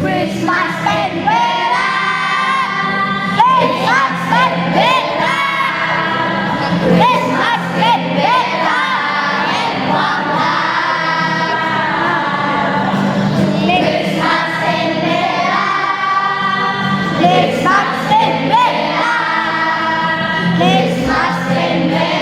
Christmas and Bella. Christmas and Bella. Christmas and Bella. Christmas and Bella. Christmas and Bella. Christmas and Bella.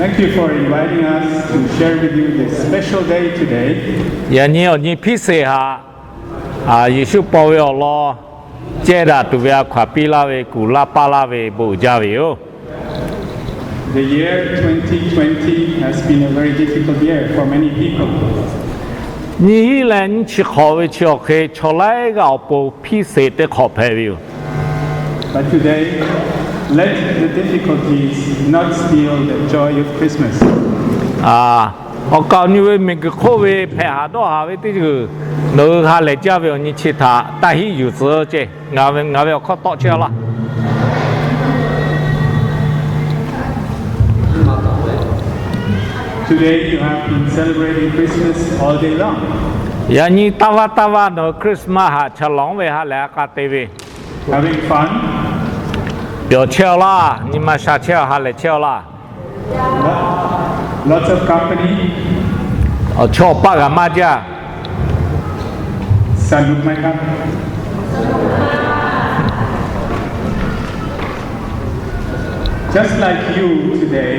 Thank you for inviting us to share with you this special day today. Yaꞈ nyi awˬ nyi hpiˇ sheˍ htaꞈ, Yeˍsuˆ paw ve awˬ lawn cehˇ daꞈ tuˬ ve a hkaw anˬ piˇ laˇ ve, kuˬ laˇ paˇ laˇ ve bon uiˍ jaˇ ve yoˬ. The year twenty twenty has been a very difficult year for many people. Nyiˇ hinˉ leh nyiˇ chi hk'awꞈ ve chi awˬ hk'e chaw laiˉ g'aˇ awˬ pon hpiˇ sheˍ teˇ hk'awꞈ hpehꞈ ve yoˬ. But today, let the difficulties not steal the joy of Christmas. Awˬ kaˍ awˬ nyi ve miˬguiˬ hk'oˆ ve hpehꞈ haˍ dawˇ haˍ ve teˇ ceuˬ, nawˬ hui ha lehˬ jaˇ ve awˬ nyi chi htaꞈ taˇ hiˉ yuˬ tcuh ceˇ. Ngaˬ ve awˬ hkawˇ tawˆ chehˇ laˇ. Today you have been celebrating Christmas all day long. Yaꞈ nyi taˇ vaˇ taˇ vaˇ nawˬ hui Christmas haꞈ chaꞈ lawnˍ ve ha lehˬ a k'a te ve, having fun, pyawˬ chehˇ laˇ, nyi ma sha chehˇ, ha lehˬ chehˇ laˇ. Lots of company. Awˬ chawˇ awˬ paˆ g'a maˇ jaˇ. สนุกไหมครับ? Just like you today,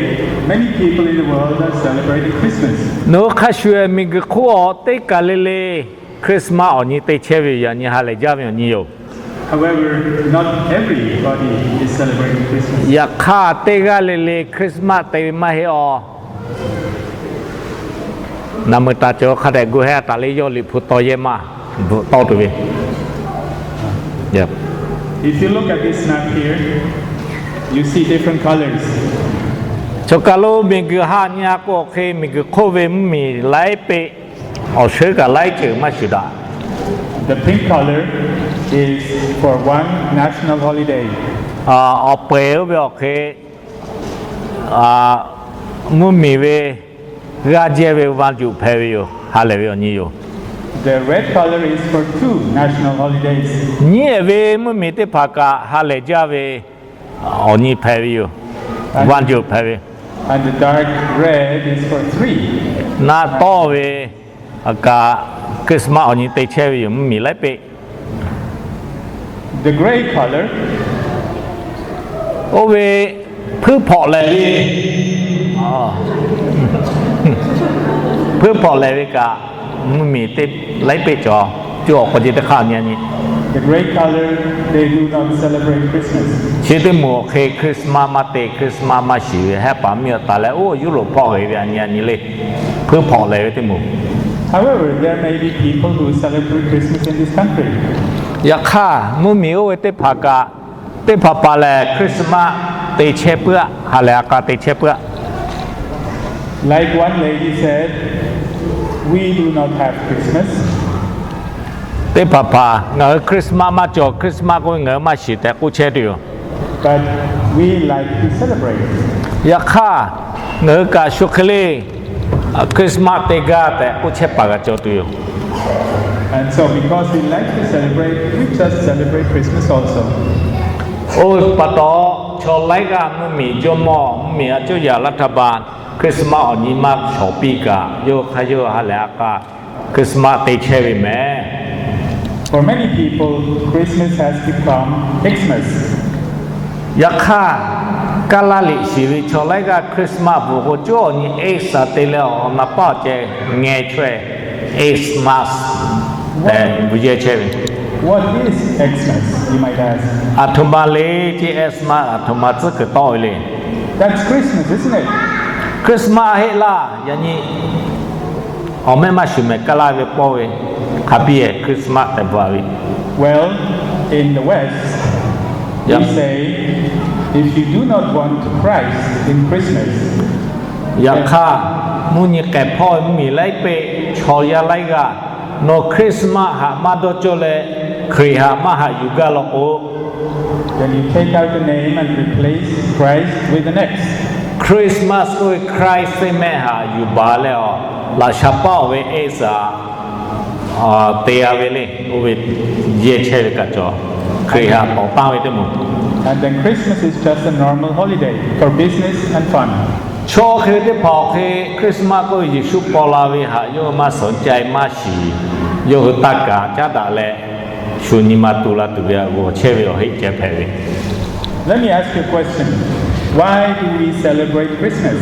many people in the world are celebrating Christmas. Nawˬ hui hk'a shuˍ miˬguiˬ hk'oˆ awˬ teˇ kaˬ le le Christmas awˬ nyi te chehˇ ve yoˬ. Yaꞈ nyi ha lehˬ jaˇ ve awˬ nyi yoˬ. However, not everybody is celebrating Christmas. Yaꞈ hk'aˇ teˇ g'aˇ le le Christmas te ve maˇ heˆ awˬ. Naˬ meuˍ taˍ cawˬ hk'a dehꞈ gu hehˉ taˍ le, yawˇ Liꞈ hpu taw yehˇ maˇ bvuhꞈ tawˇ tuˬ ve. If you look at this map here, you see different colors. Chaw kaˬ lo miˬguiˬ ha nyi a k'o, awˬ hk'e miˬguiˬ hk'oˆ ve mvuhˇmiˬ laiˉ peˆ, awˬ sheuˉ kaꞈ laiˉ ceuˬ maˇ shuˍ daꞈ. The pink color is for one national holiday. Awˬ pehˍ oˇ ve awˬ hk'e mvuhˇmiˬ ve g'aˇ jehˇ ve va juꞈ hpehꞈ ve yoˬ. Ha lehˬ ve awˬ nyi yoˬ. The red color is for two national holidays. Nyiˉ ehˍ ve mvuhˇmiˬ teˇ hpaˍ kaꞈ ha lehˬ jaˇ ve awˬ nyi hpehꞈ ve yoˬ. Va juꞈ hpehꞈ ve. And the dark red is for three. Naˆ tawˇ ve kaꞈ Christmas awˬ nyi te chehˇ ve yoˬ, mvuhˇmiˬ laiˉ peˆ. The gray color. Oˇ ve hpuiˇ hpawnˬ lehˬ ve, hpuiˇ hpawnˬ lehˬ ve kaꞈ mvuhˇmiˬ teˇ laiˉ peˆ cawˬ. Cawˇ awˬ k'aw ce teˇ hk'aˇ nyi a nyi. The great color, they do not celebrate Christmas. Chi teˇ moˍ awˬ hk'e Christmas maˇ te, Christmas maˇ shiˍ ve hehˉ paˍ miˇ awˬ taˍ leh oˇ Europe hpawˇ g'uiˬ ve a nyi a nyi le, hpuiˇ hpawꞈ lehˬ ve teˇ moˍ. However, there may be people who celebrate Christmas in this country. Yaꞈ hk'aˇ, mvuhˇ miˬ oˇ ve teˇ hpaˍ kaꞈ, teˇ hpaˍ hpaˍ lehˬ Christmas te chehˇ puiˉ aˆ, ha lehˬ a k'a te chehˇ puiˉ aˆ. Like one lady said, we do not have Christmas. Teˇ hpaˍ hpaˍ ngaˬ hui Christmas maˇ cawˬ, Christmas k'oˆ ve ngaˬ hui maˇ shiˍ tehꞈ k'oˆ chehˇ tuˬ yoˬ. But we like to celebrate. Yaꞈ hk'aˇ, ngaˬ hui kaꞈ shu hk'e le Christmas te gaˇ tehꞈ k'oˆ chehˇ paˍ g'a cawˬ tuˬ yoˬ. And so, because we like to celebrate, we just celebrate Christmas also. Oˇ ve pa taw, chaw laiˉ g'aˇ mvuhˇ miˬ jawˇmawˇ, mvuhˇ miˬ a cawˇ yaꞈ laˇ htaˇ ba Christmas awˬ nyi maˇ shawˍ piˇ kaꞈ, yawˇ hk'aˇ yawˇ ha lehˬ a k'a Christmas te chehˇ ve mehˍ. For many people, Christmas has become Xmas. Yaꞈ hk'aˇ, Kaˇlaˇ liꞈ shiˍ ve chaw laiˉ g'aˇ Christmas bvuhꞈ k'o, cawˇ awˬ nyi X a te leh awˬ na paˇ awˬ ceh ngeh chaweh, Xmas tehꞈ bvuhꞈ yehˇ chehˇ ve. What is Xmas, you might ask? Aˬ htoꞈ ma le ce Xmas, aˬ htoꞈ ma tcuhˉ kuiˬ tawˆ ve le. That's Christmas, isn't it? Christmas heˆ laˇ. Yaꞈ nyi awˬ mehˆ maˇ shuˍ mehˍ, Kaˇlaˇ ve pawˇ ve hk'a biˇ Christmas tehꞈ bvuhꞈ ve. Well, in the West, we say, if you do not want Christ in Christmas, yaꞈ hk'aˇ, mvuhˇ nyi k'ehˬ hpawˇ mvuhˇ miˬ laiˉ peˆ chaw yaˇ laiˉ g'aˇ, nawˬ Christmas haꞈ maˇ dawˇ cawˇ leh, Hkriꞈ haꞈ maˇ haꞈ yuˬ gaˇ law k'o, then you take out the name and replace Christ with an X. Christmas k'oˆ ve Christ teˇ mehˆ haꞈ yuˬ baˬ leh, laꞈ sha paˇ oˬ ve X a te a ve le. Oˇ ve yehˇ chehˇ ve kaꞈ cawˬ, Hkriꞈ haꞈ tawˍ tanˇ ve teˇ moˍ. And then Christmas is just a normal holiday for business and fun. Chaw hk'e ve teˇ hpaˍ awˬ hk'e Christmas k'oˆ ve Yeˍsuˆ paw la ve haꞈ yawˇ hui maˇ สนใจ maˇ shiˍ, yawˇ hui taˇ kaˍ caˉ daꞈ leh, shu nyi ma tu la tuˬ ve g'awˬ chehˇ ve awˬ heˆ ceh hpehꞈ ve. Let me ask you a question. Why do we celebrate Christmas?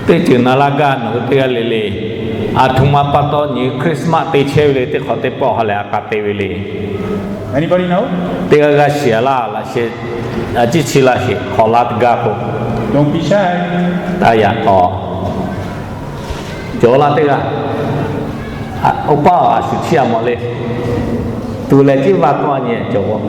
Teˇ ceuˬ na laˇ gaˇ nawˬ hui teˇ g'aˇ le le, aˬ htoꞈ ma pa taw nyi Christmas te chehˇ ve le, teˇ hk'awꞈ teˇ pawˆ ha lehˬ a k'a te ve le. Anybody know? Teˇ g'aˇ g'aˇ shiˍ a laˇ, laꞈ sheh a ciˉ chi laˇ sheˍ, hk'awꞈ laˇ teˇ gaˇ k'o. Don't be shy. Taˇ yaꞈ k'aw. Cawˬ laˇ teˇ g'aˇ. Oˇ paˆ a shu chiˇ a mawˬ le. Tuˬ lehˬ ciˉ vaˇ tawˆ a nyi cawˬ.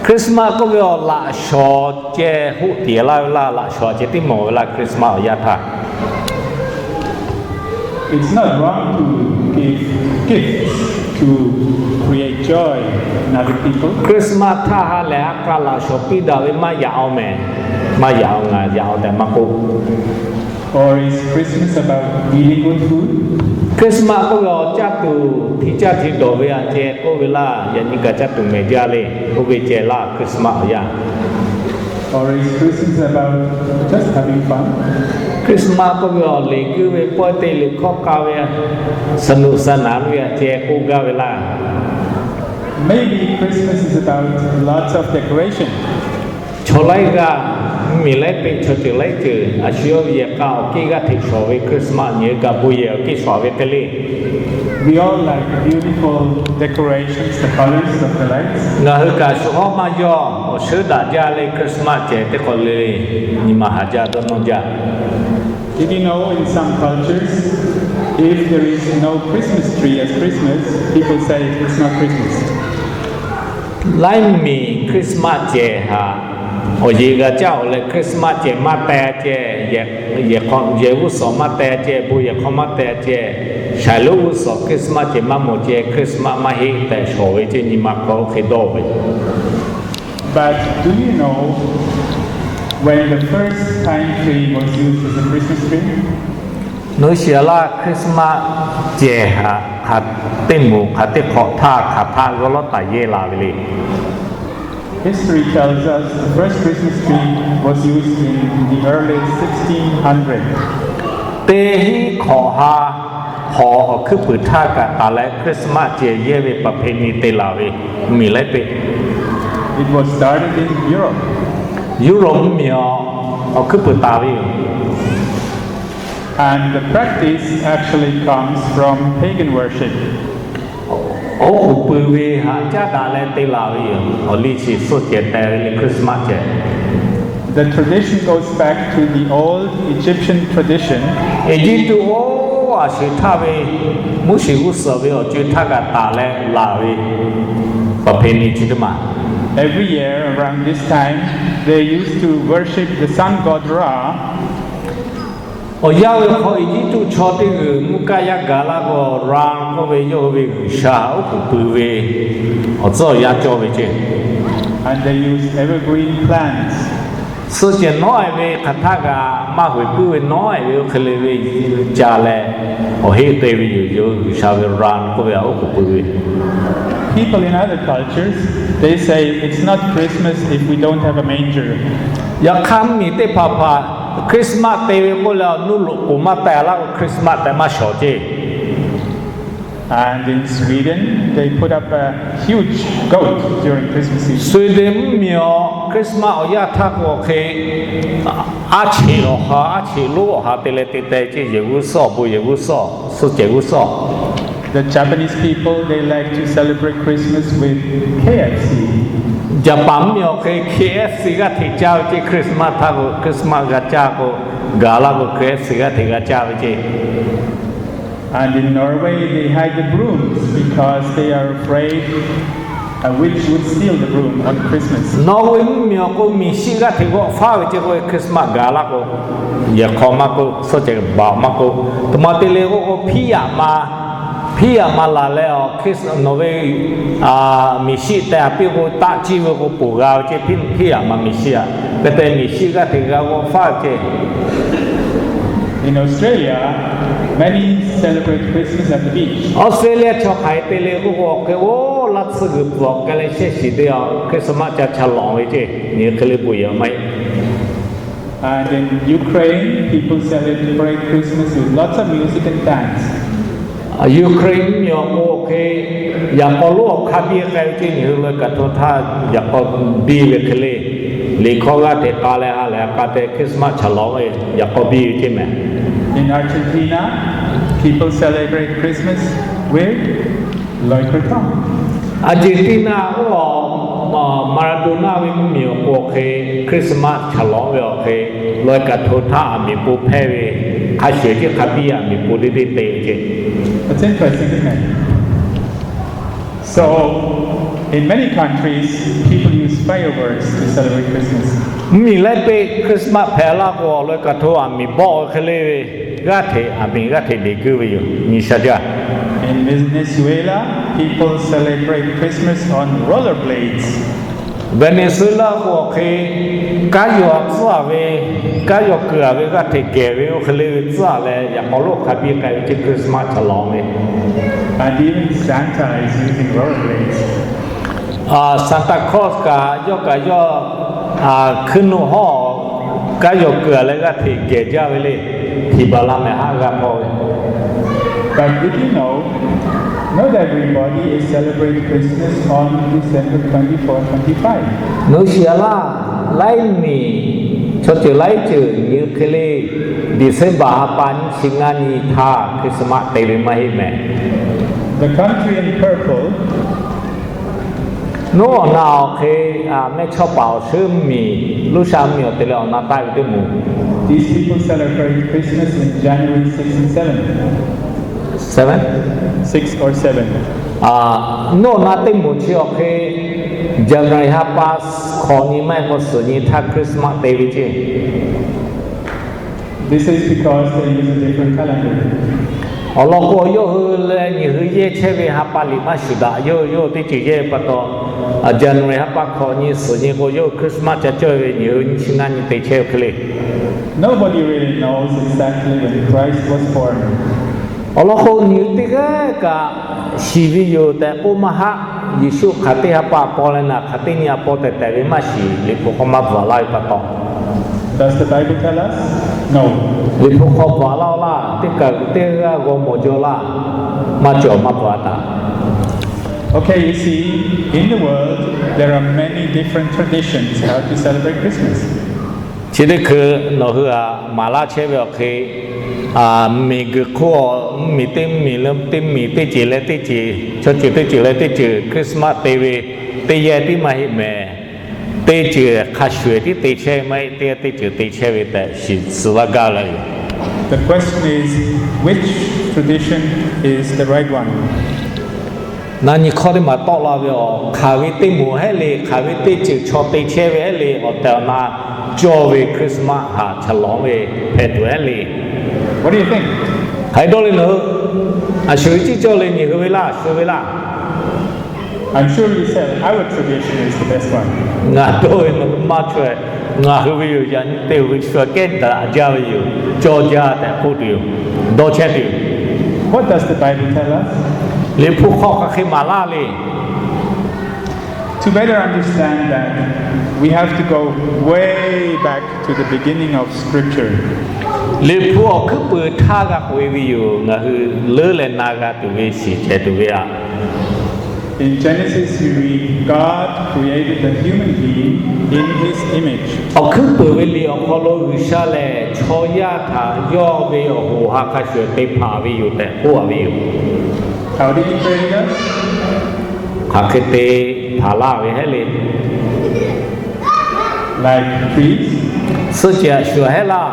Christmas k'oˆ ve awˬ laꞈ shawˍ ceh hoˆ tiˍ laˇ ve laˇ, laꞈ shawˍ ceh tiˉ mawˬ ve laˇ Christmas awˬ yanˇ htaˇ. It's not wrong to give gifts to create joy in other people. Christmas htaˇ ha lehˬ a k'a laꞈ shawˍ piˇ daꞈ ve maˇ yaꞈ-o mehˍ. Maˇ yaꞈ-o, ngaˬ yaꞈ-o tehꞈ maˇ k'oˆ. Or is Christmas about eating good food? Christmas k'oˆ ve awˬ caˇ tuˬ hti caˇ hti dawˬ ve a ceh k'oˆ ve laˇ, yaꞈ nyi kaꞈ caˇ tuˬ mehˍ jaˇ le. Oˇ ve ceh laˇ Christmas awˬ yanˇ. Or is Christmas about just having fun? Christmas k'oˆ ve awˬ leˬ guiˇ ve pawehˇ te liꞈ hkawˇ k'a ve, สนุกสนาน ve a ceh k'oˆ gaˇ ve laˇ. Maybe Christmas is about lots of decoration. Chaw laiˉ g'aˇ, mvuhˇ miˬ laiˉ peˆ, chaw ceuˬ laiˉ ceuˬ a shu yawˇ ve yehˬ k'a awˬ kiˇ g'aˇ hteꞈ shawˍ ve Christmas nyi kaꞈ bon yehˬ awˬ kiˇ shawˍ ve hk'e le. We all like beautiful decorations, the colors of the lights. Ngaˬ hui kaꞈ shu hawˉ maˇ yawˇ awˬ shuˉ daꞈ jaˇ le Christmas ceh teˇ hk'awꞈ le le, nyi ma haꞈ jaˇ dawˇ nawˇ jaˇ. Did you know in some cultures, if there is no Christmas tree at Christmas, people say it's not Christmas? Laiˉ miˬ Christmas ceh haꞈ awˬ yeˬ g'a caˇ-oˬ leh Christmas ceh maˇ te ceh, yehˬ g'uˇ suhˍ maˇ te ceh, bon yehˬ hk'aw maˇ te ceh, shaiˍ lonˉ g'uˇ suhˍ Christmas ceh maˇ mawˬ ceh, Christmas maˇ heˆ tehꞈ shawˍ ve ceh nyi ma hk'aw hk'e dawˇ ve. But do you know when the first pine tree was used as a Christmas tree? Nawˬ hui shiˍ a laˇ Christmas ceh haꞈ hk'aˬ teˇ moˍ hk'aˬ teˇ hk'awꞈ htaˇ hk'aˬ htaˇ g'awˇ lawˉ taˍ yehˇ la ve le. History tells us the first Christmas tree was used in the early sixteen hundred. Teˇ hinˉ hk'awꞈ ha hk'awꞈ awˬ hkuiˉ puiˍ htaˇ kaꞈ taˍ leh Christmas ceh yehˇ ve ประเพณี te laˬ ve mvuhˇ miˬ laiˉ peˆ. It was started in Europe. Europe mvuhˇ miˬ awˬ awˬ hkuiˉ peuˬ taˍ ve yoˬ. And the practice actually comes from pagan worship. Oˉ k'oˍ pui ve haꞈ caˉ daꞈ leh te laˬ ve yoˬ. Awˬ liˇ chi suhˆ cehˬ teh ve le Christmas cehˬ. The tradition goes back to the old Egyptian tradition. Eˇjiˇtuꞈ oˇ a shu htaˇ ve Moˉseˍ g'uˇ suhˍ ve awˬ co-e htaˇ kaꞈ taˍ leh laˬ ve ประเพณี chi teˇ maˬ. Every year around this time, they used to worship the sun god Ra. Awˬ yanˇ ve hk'aw Eˇjiˇtuꞈ chaw teˇ g'uiˬ mvuhˇ kaˇ yaˇ gaˬ laˇ k'o, Ra k'oˆ ve yawˇ hui ve g'uiˬsha oˉ k'oˍ pui ve awˬ tcuhˉ awˬ yanˇ cawˇ ve ceˇ. And they used evergreen plants. Suhˆ cehˬ nawˉ e ve hk'aˬ htaˇ kaꞈ maˇ hoꞈ puiˉ ve nawˉ e ve oˇ hk'e le ve ca leh, awˬ heˆ te ve yoˬ. Yawˇ hui g'uiˬsha ve Ra k'oˆ ve a oˉ k'oˍ pui ve. People in other cultures, they say it's not Christmas if we don't have a manger. Yaꞈ hk'aˇ miˬ teˇ hpaˍ hpaˍ Christmas te ve k'oˆ leh, awˬ nuˇ loꞈ k'oˍ maˇ teh laˇ k'o Christmas tehꞈ maˇ shawˍ ceˇ. And in Sweden, they put up a huge goat during Christmas Eve. Sweden mvuhˇmiˬ awˬ Christmas awˬ yanˇ htaˇ k'o hk'e, aˉ cheꞈ awˬ ha, aˉ cheꞈ lonˉ awˬ ha te leh te teh ceˇ. Yehˬ g'uˇ suhˆ awˬ bon, yehˬ g'uˇ suhˆ, suhˆ cehˬ g'uˇ suhˆ. The Japanese people, they like to celebrate Christmas with K F C. Jaˍpaˍ mvuhˇmiˬ awˬ hk'e K F C g'aˇ hteꞈ caˇ ve ceˇ. Christmas htaˇ k'o, Christmas g'a caˇ k'o, gaˬ laˇ k'o K F C g'aˇ hteꞈ g'a caˇ ve ceˇ. And in Norway, they hide the brooms because they are afraid a witch would steal the broom on Christmas. Norway mvuhˇmiˬ awˬ k'o miˬ shiˆ g'aˇ hteꞈ g'awˆ faˉ ve ceˇ k'o, Christmas gaˬ laˇ k'o, yehˬ hk'aw maˇ k'oˆ, suhˆ cehˬ baꞈ maˇ k'oˆ, teˇ ma te le k'o k'o hpiˇ yaꞈ ma, hpiˇ yaꞈ ma laˬ leh, awˬ hk'e nawˬ ve miˬ shiˆ teh a piˇ k'o, taˆ ciˇ ve k'o ponˬ g'a ve ceˇ. Hpiˇ yaꞈ ma miˬ shiˆ a, hk'e te miˬ shiˆ g'aˇ hteꞈ g'a g'awˆ faˉ ve ceˇ. In Australia, many celebrate Christmas at the beach. Australia chaw hk'aˬ hk'e te le k'oˆ k'o, awˬ hk'e oˇ laˇ tsuhˇ g'uiˬ pfuhˍ awˬ k'ai leh shehˇ shiˍ te a Christmas ca cha lawˬ ve ceˇ. Nyi hk'e le bon yehˬ maˇ heˆ. And in Ukraine, people celebrate Christmas with lots of music and dance. Ukraine mvuhˇmiˬ awˬ k'o hk'e, yaꞈ k'aw lonˉ awˬ hk'aˇ biˇ k'ai ve ceˇ. Nyi hui leh kaꞈ hto htaˇ yaꞈ k'aw biˇ ve hk'e le, liꞈ hkawˇ g'aˇ hteꞈ k'a leh ha lehˬ k'a te Christmas cha lawˬ ve, yaꞈ k'aw biˇ ve ceˇ mehˍ. In Argentina, people celebrate Christmas with loin krehˇ htawˇ. Argentina oˇ a, Maradona ve mvuhˇmiˬ awˬ k'o hk'e, Christmas cha lawˬ ve awˬ hk'e, loin kaꞈ hto htaˇ aˬ miˍ po hpehˇ ve, hk'a shuˍ ceˇ hk'a biˇ aˬ miˍ po teˇ teˇ te ve ceˇ. That's interesting, isn't it? So, in many countries, people use fireworks to celebrate Christmas. Mvuhˇmiˬ laiˉ peˆ Christmas hpehꞈ laˇ k'o, awˬ loin kaꞈ hto aˬ miˍ bawˆ ve hk'e le ve, g'aˇ hteꞈ aˬ miˍ g'aˇ hteꞈ leꞈ guˇ ve yoˬ. Nyi sha jaˇ. In Venezuela, people celebrate Christmas on roller blades. Venezuela k'o hk'e, kanˉ yaw tcuhˉ a ve, kanˉ yaw kuiˬ a ve g'aˇ hteꞈ gehˬ ve oˇ hk'e le ve tcuhˉ a leh, yaꞈ k'aw lonˉ hk'a biˇ k'ai ve ceˇ Christmas cha lawˬ ve. And even Santa is using roller blades. Santa Claus kaꞈ yawˇ kaꞈ yawˇ hkuiˉ nuˆ hawˉ kanˉ yaw kuiˬ a leh g'aˇ hteꞈ gehˬ jaˇ ve le. Htiꞈ baˬ la mehˍ haˆ g'a hpaw ve. But did you know, not everybody is celebrate Christmas on December twenty-four, twenty-five. Nawˬ hui shiˍ a laˇ, laiˉ miˬ chaw ceuˬ laiˉ ceuˬ nyi hk'e le, December ha pa nyiˇ chi ngaˇ nyi htaˇ Christmas te ve maˇ heˆ mehˍ. The country in purple. Nawˬ awˬ na awˬ hk'e, mehˇchawˇpaˍ awˬ shuˉ miˬ, Luˇsha miˬ awˬ te leh awˬ na taˆ ve teˇ moˍ. These people celebrate Christmas in January six and seven. Seven? Six or seven. Nawˬ awˬ na teˇ moˍ chi awˬ hk'e, January ha pa hkawꞈ nyi maˇ heˆ k'o suhˍ nyi htaˇ Christmas te ve ceˇ. This is because they use a different calendar. Awˬ lawn k'o, yawˇ hui leh nyi hui yehˇ chehˇ ve ha pa liꞈ maˇ shuˍ daꞈ. Yawˇ hui yawˇ hui teˇ ceuˬ yehˇ ve pa taw, January ha pa hkawꞈ nyi suhˍ nyi k'o, yawˇ hui Christmas ca cawˇ ve nyi hui nyiˇ chi ngaˇ nyi te chehˇ ve hk'e le. Nobody really knows exactly when Christ was born. Awˬ lawn k'o, nyi hui teˇ g'aˇ kaꞈ shiˍ ve yoˬ tehꞈ k'oˆ maˇ haˆ. Yeˍsuˆ hk'aˬ teˇ ha pa paw leh naˬ hk'aˬ teˇ nyi a paw tehꞈ tehꞈ ve maˇ shiˍ. Liꞈ hpu hk'aw maˇ bvuhꞈ laˇ ve pa taw. Does the Bible tell us? No. Liꞈ hpu hk'aw bvuhꞈ laˇ laˇ, teˇ kaˬ teˇ g'aˇ g'aw mawˬ jaw laˇ, maˇ cawˬ maˇ bvuhꞈ taꞈ. Okay, you see, in the world, there are many different traditions how to celebrate Christmas. Chi teˇ hkui nawˬ hui htaꞈ maˍ laˇ chehˇ ve awˬ hk'e, miˬguiˬ hk'oˆ mvuhˇmiˬ teˇ mvuhˇmiˬ leh teˇ mvuhˇmiˬ, teˇ ceuˬ leh teˇ ceuˬ, chaw ceuˬ teˇ ceuˬ leh teˇ ceuˬ Christmas te ve, teˇ yanˇ tiˉ maˇ heˆ mehˍ. Teˇ ceuˬ hk'a shuˍ tiˉ te chehˇ ve maˇ heˆ, teˇ yanˇ teˇ ceuˬ te chehˇ ve tehꞈ shiˍ tcuh laˇ gaˇ ve la yoˬ. The question is, which tradition is the right one? Na nyi hkawˇ teˇ maˬ tawˆ la ve, awˬ hk'aˬ ve teˇ moˍ hehˉ le, hk'aˬ ve teˇ ceuˬ chaw te chehˇ ve hehˉ le, awˬ tehˬ awˬ na cawˇ ve Christmas htaꞈ chaꞈ lawˬ ve hpehꞈ tuˬ hehˉ le. What do you think? Hk'aˬ hk'e dawˇ le nawˬ hui, a shuˍ ve ciˉ cawˇ le, nyi hui ve laˇ, shuˍ ve laˇ. I'm sure you said our tradition is the best one. Ngaˬ dawˇ ve nawˬ hui maˇ chaweh, ngaˬ hui ve yoˬ, yaꞈ nyi te ve shu kehˉ daꞈ jaˇ ve yoˬ, cawˇ jaˇ tehꞈ k'oˆ tuˬ yoˬ, dawˇ chehˇ tuˬ yoˬ. What does the Bible tell us? Liꞈ hpu hk'aw hk'aˬ hk'e maˍ laˇ le. To better understand that, we have to go way back to the beginning of Scripture. Liꞈ hpu awˬ hkuiˉ puiˍ htaˇ g'a k'oꞈ-e ve yoˬ, ngaˬ hui leuˉ leh na g'a tuˬ ve shiˍ cehˬ tuˬ ve aꞈ. In Genesis, we read, God created the human being in his image. Awˬ hkuiˉ puiˍ ve liꞈ awˬ hk'aw lo G'uiˬsha lehˬ chaw yaˇ htaꞈ yawˇ ve awˬ hoꞈ ha hk'a shuˍ te hpanˍ ve yoˬ tehꞈ k'oˆ a ve yoˬ. How did he create us? Hk'aˬ hk'e te hpanˍ laˇ ve hehˉ le. Like trees? Suhˆ cehˬ a shuˍ hehˉ laˇ.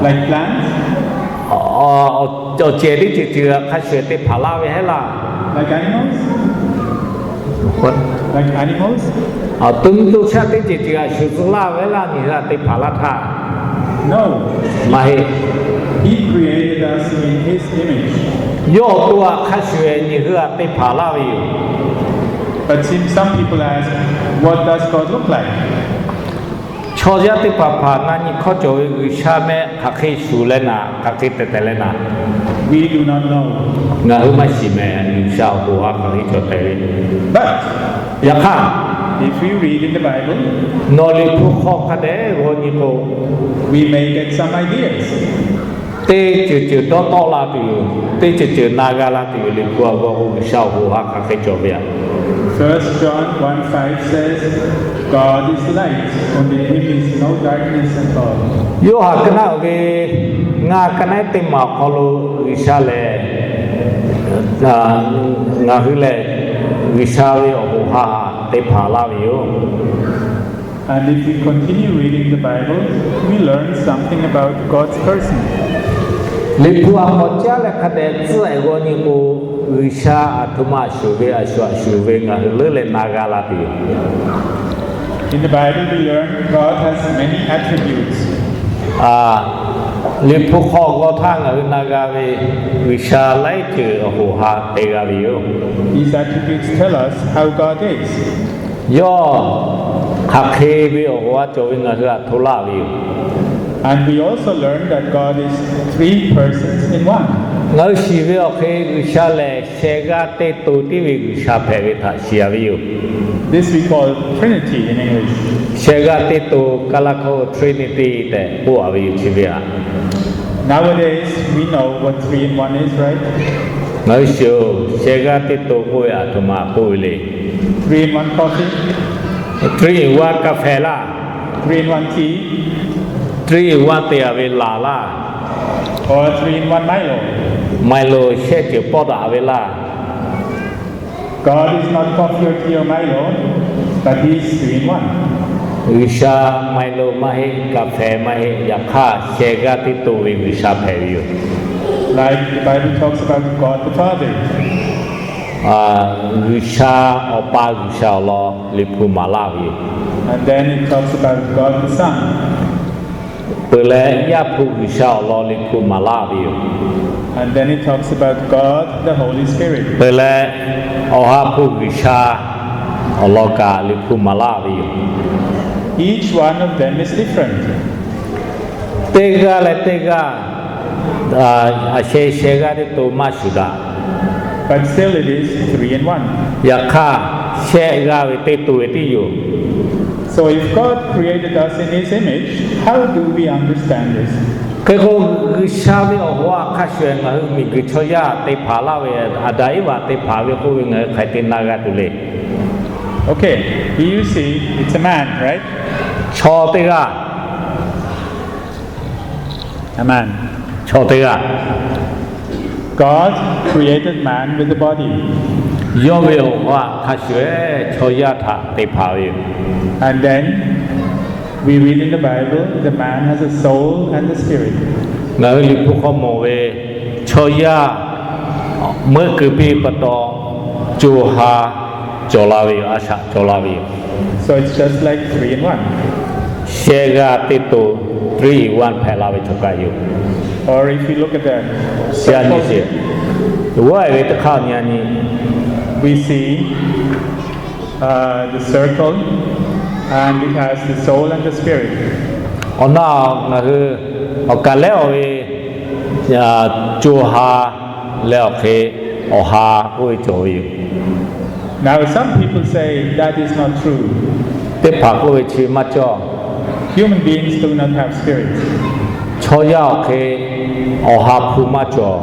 Like plants? Awˬ cehˬ teˇ ceuˬ ceuˬ hk'a shuˍ te hpanˍ laˇ ve hehˉ laˇ. Like animals? Like animals? Awˬ to mvuhˇ to shaˆ teˇ ceuˬ ceuˬ a shuˍ tcuh laˇ ve hehˉ laˇ, nyi hui a te hpanˍ laˇ htaˇ. No. Maˇ heˆ. He created us in his image. Yawˇ awˬ to a hk'a shuˍ nyi hui a te hpanˍ laˇ ve yoˬ. But some people ask, what does God look like? Chaw yaˇ teˇ hpaˍ hpaˍ na nyi hkawˇ cawˬ ve G'uiˬsha mehˆ hk'aˬ hk'e shuˍ leh naˍ, hk'aˬ hk'e tehˬ tehˬ leh naˍ, we do not know. Ngaˬ hui maˇ shiˍ mehˍ, G'uiˬsha awˬ hoꞈ ha hk'aˬ hk'e cawˬ tehꞈ ve. But yaꞈ hk'aˇ, if we read in the Bible, nawˬ Liꞈ hpu hk'aw hk'a dehꞈ g'aw nyi k'o, we may get some ideas. Teˇ ceuˬ ceuˬ dawˇ tawˆ la tuˬ yoˬ, teˇ ceuˬ ceuˬ na g'a la tuˬ yoˬ. Liꞈ hpu a g'aw k'o, G'uiˬsha awˬ hoꞈ ha hk'aˬ hk'e cawˬ ve aꞈ. First John one five says, God is light, and in him is no darkness at all. Yoˇhanˬ ka naˆ ve ngaˇ ka naˆ teˇ maˬ awˬ hk'aw lo G'uiˬsha lehˬ, ngaˬ hui lehˬ G'uiˬsha ve awˬ hoꞈ ha te hpanˍ laˇ ve yoˬ. And if we continue reading the Bible, we learn something about God's person. Liꞈ hpu a k'awꞈ caˉ leh hk'a dehꞈ tcuhˉ-e g'aw nyi k'o, G'uiˬsha aˬ htoꞈ ma a shuˍ ve, a shuˍ a shuˍ ve ngaˬ hui leuˉ leh na g'a la tuˬ yoˬ. In the Bible, we learn God has many attributes. Liꞈ hpu hk'aw g'aw htaˇ ngaˬ hui na g'a ve G'uiˬsha laiˉ ceuˬ awˬ hoꞈ ha te g'a ve yoˬ. These attributes tell us how God is. Yawˇ hk'aˬ hk'e ve awˬ hoꞈ ha cawˬ ve ngaˬ hui a htoꞈ laˇ ve yoˬ. And we also learn that God is three persons in one. Ngaˬ hui shiˍ ve awˬ hk'e G'uiˬsha lehˬ shehˍ g'aˇ teˇ to tiˉ ve G'uiˬsha hpehꞈ ve htaꞈ shiˍ a ve yoˬ. This we call Trinity in English. Shehˍ g'aˇ teˇ to, Kaˇlaˇ hkawˇ Trinity tehꞈ k'oˆ a ve yoˬ chi ve aꞈ. Nowadays, we know what three in one is, right? Ngaˬ hui shiˍ-oˬ, shehˍ g'aˇ teˇ to k'oˆ ve aˬ htoꞈ ma k'oˆ ve le. Three in one coffee. Three in one ka hpehꞈ laˇ. Three in one tea. Three in one te a ve laˬ laˇ. Or three in one Milo. Milo shehˆ ceuˬ pawˆ daꞈ ve laˇ. God is not coffee or tea or Milo, but he is three in one. G'uiˬsha Milo maˇ heˆ, ka hpehꞈ maˇ heˆ, yaꞈ hk'aˇ shehˍ g'aˇ teˇ to ve G'uiˬsha hpehꞈ ve yoˬ. Like the Bible talks about God the Father. G'uiˬsha Awˬ pa G'uiˬsha awˬ lawn Liꞈ hpu maˍ laˇ ve yoˬ. And then it talks about God the Son. Peuˬ leh Yaˇ hpu G'uiˬsha awˬ lawn Liꞈ hpu maˍ laˇ ve yoˬ. And then it talks about God the Holy Spirit. Peuˬ leh Awˬ ha hpu G'uiˬsha awˬ lawn kaꞈ Liꞈ hpu maˍ laˇ ve yoˬ. Each one of them is different. Teˇ g'aˇ leh teˇ g'aˇ, a sheh sheh g'aˇ teˇ to maˇ shuˍ daꞈ. But still it is three in one. Yaꞈ hk'aˇ, shehˆ g'aˇ ve teˇ to ve tiˉ yoˬ. So if God created us in his image, how do we understand this? Hk'e k'o, G'uiˬsha ve awˬ hoꞈ a hk'a shuˍ ngaˬ hui miˬguiˬ chaw yaˇ te hpanˍ laˇ ve, Aˍdanˍ Eˇvaꞈ te hpanˍ ve k'oˆ ve ngaˬ hui hk'aˬ hk'e te na g'a tuˬ le. Okay, here you see, it's a man, right? Chaw teˇ g'aˇ. Amen. Chaw teˇ g'aˇ, God created man with a body. Yawˇ ve awˬ ha hk'a shuˍ-ehˉ chaw yaˇ htaꞈ te hpanˍ ve yoˬ. And then we read in the Bible, the man has a soul and a spirit. Ngaˬ hui Liꞈ hpu hk'aw mawˬ ve, chaw yaˇ meuˆ keu piˇ pa taw, co ha cawˬ la ve yoˬ, a shaꞈ cawˬ la ve yoˬ. So it's just like three in one. Shehˆ g'aˇ teˇ to, three in one hpehꞈ la ve chaw kaꞈ yoˬ. Or if you look at the, a nyi sheˍ, g'awˇ-e ve teˇ hk'aˇ nyi a nyi, we see uh, the circle, and it has the soul and the spirit. Awˬ na ngaˬ hui awˬ kaˍ lehˉ awˬ ve co ha leh awˬ hk'e awˬ ha k'oˆ ve cawˬ ve yoˬ. Now, some people say that is not true. Teˇ hpaˍ k'oˆ ve chi maˇ cawˇ. Human beings do not have spirits. Chaw yaˇ awˬ hk'e awˬ ha hpu maˇ cawˬ.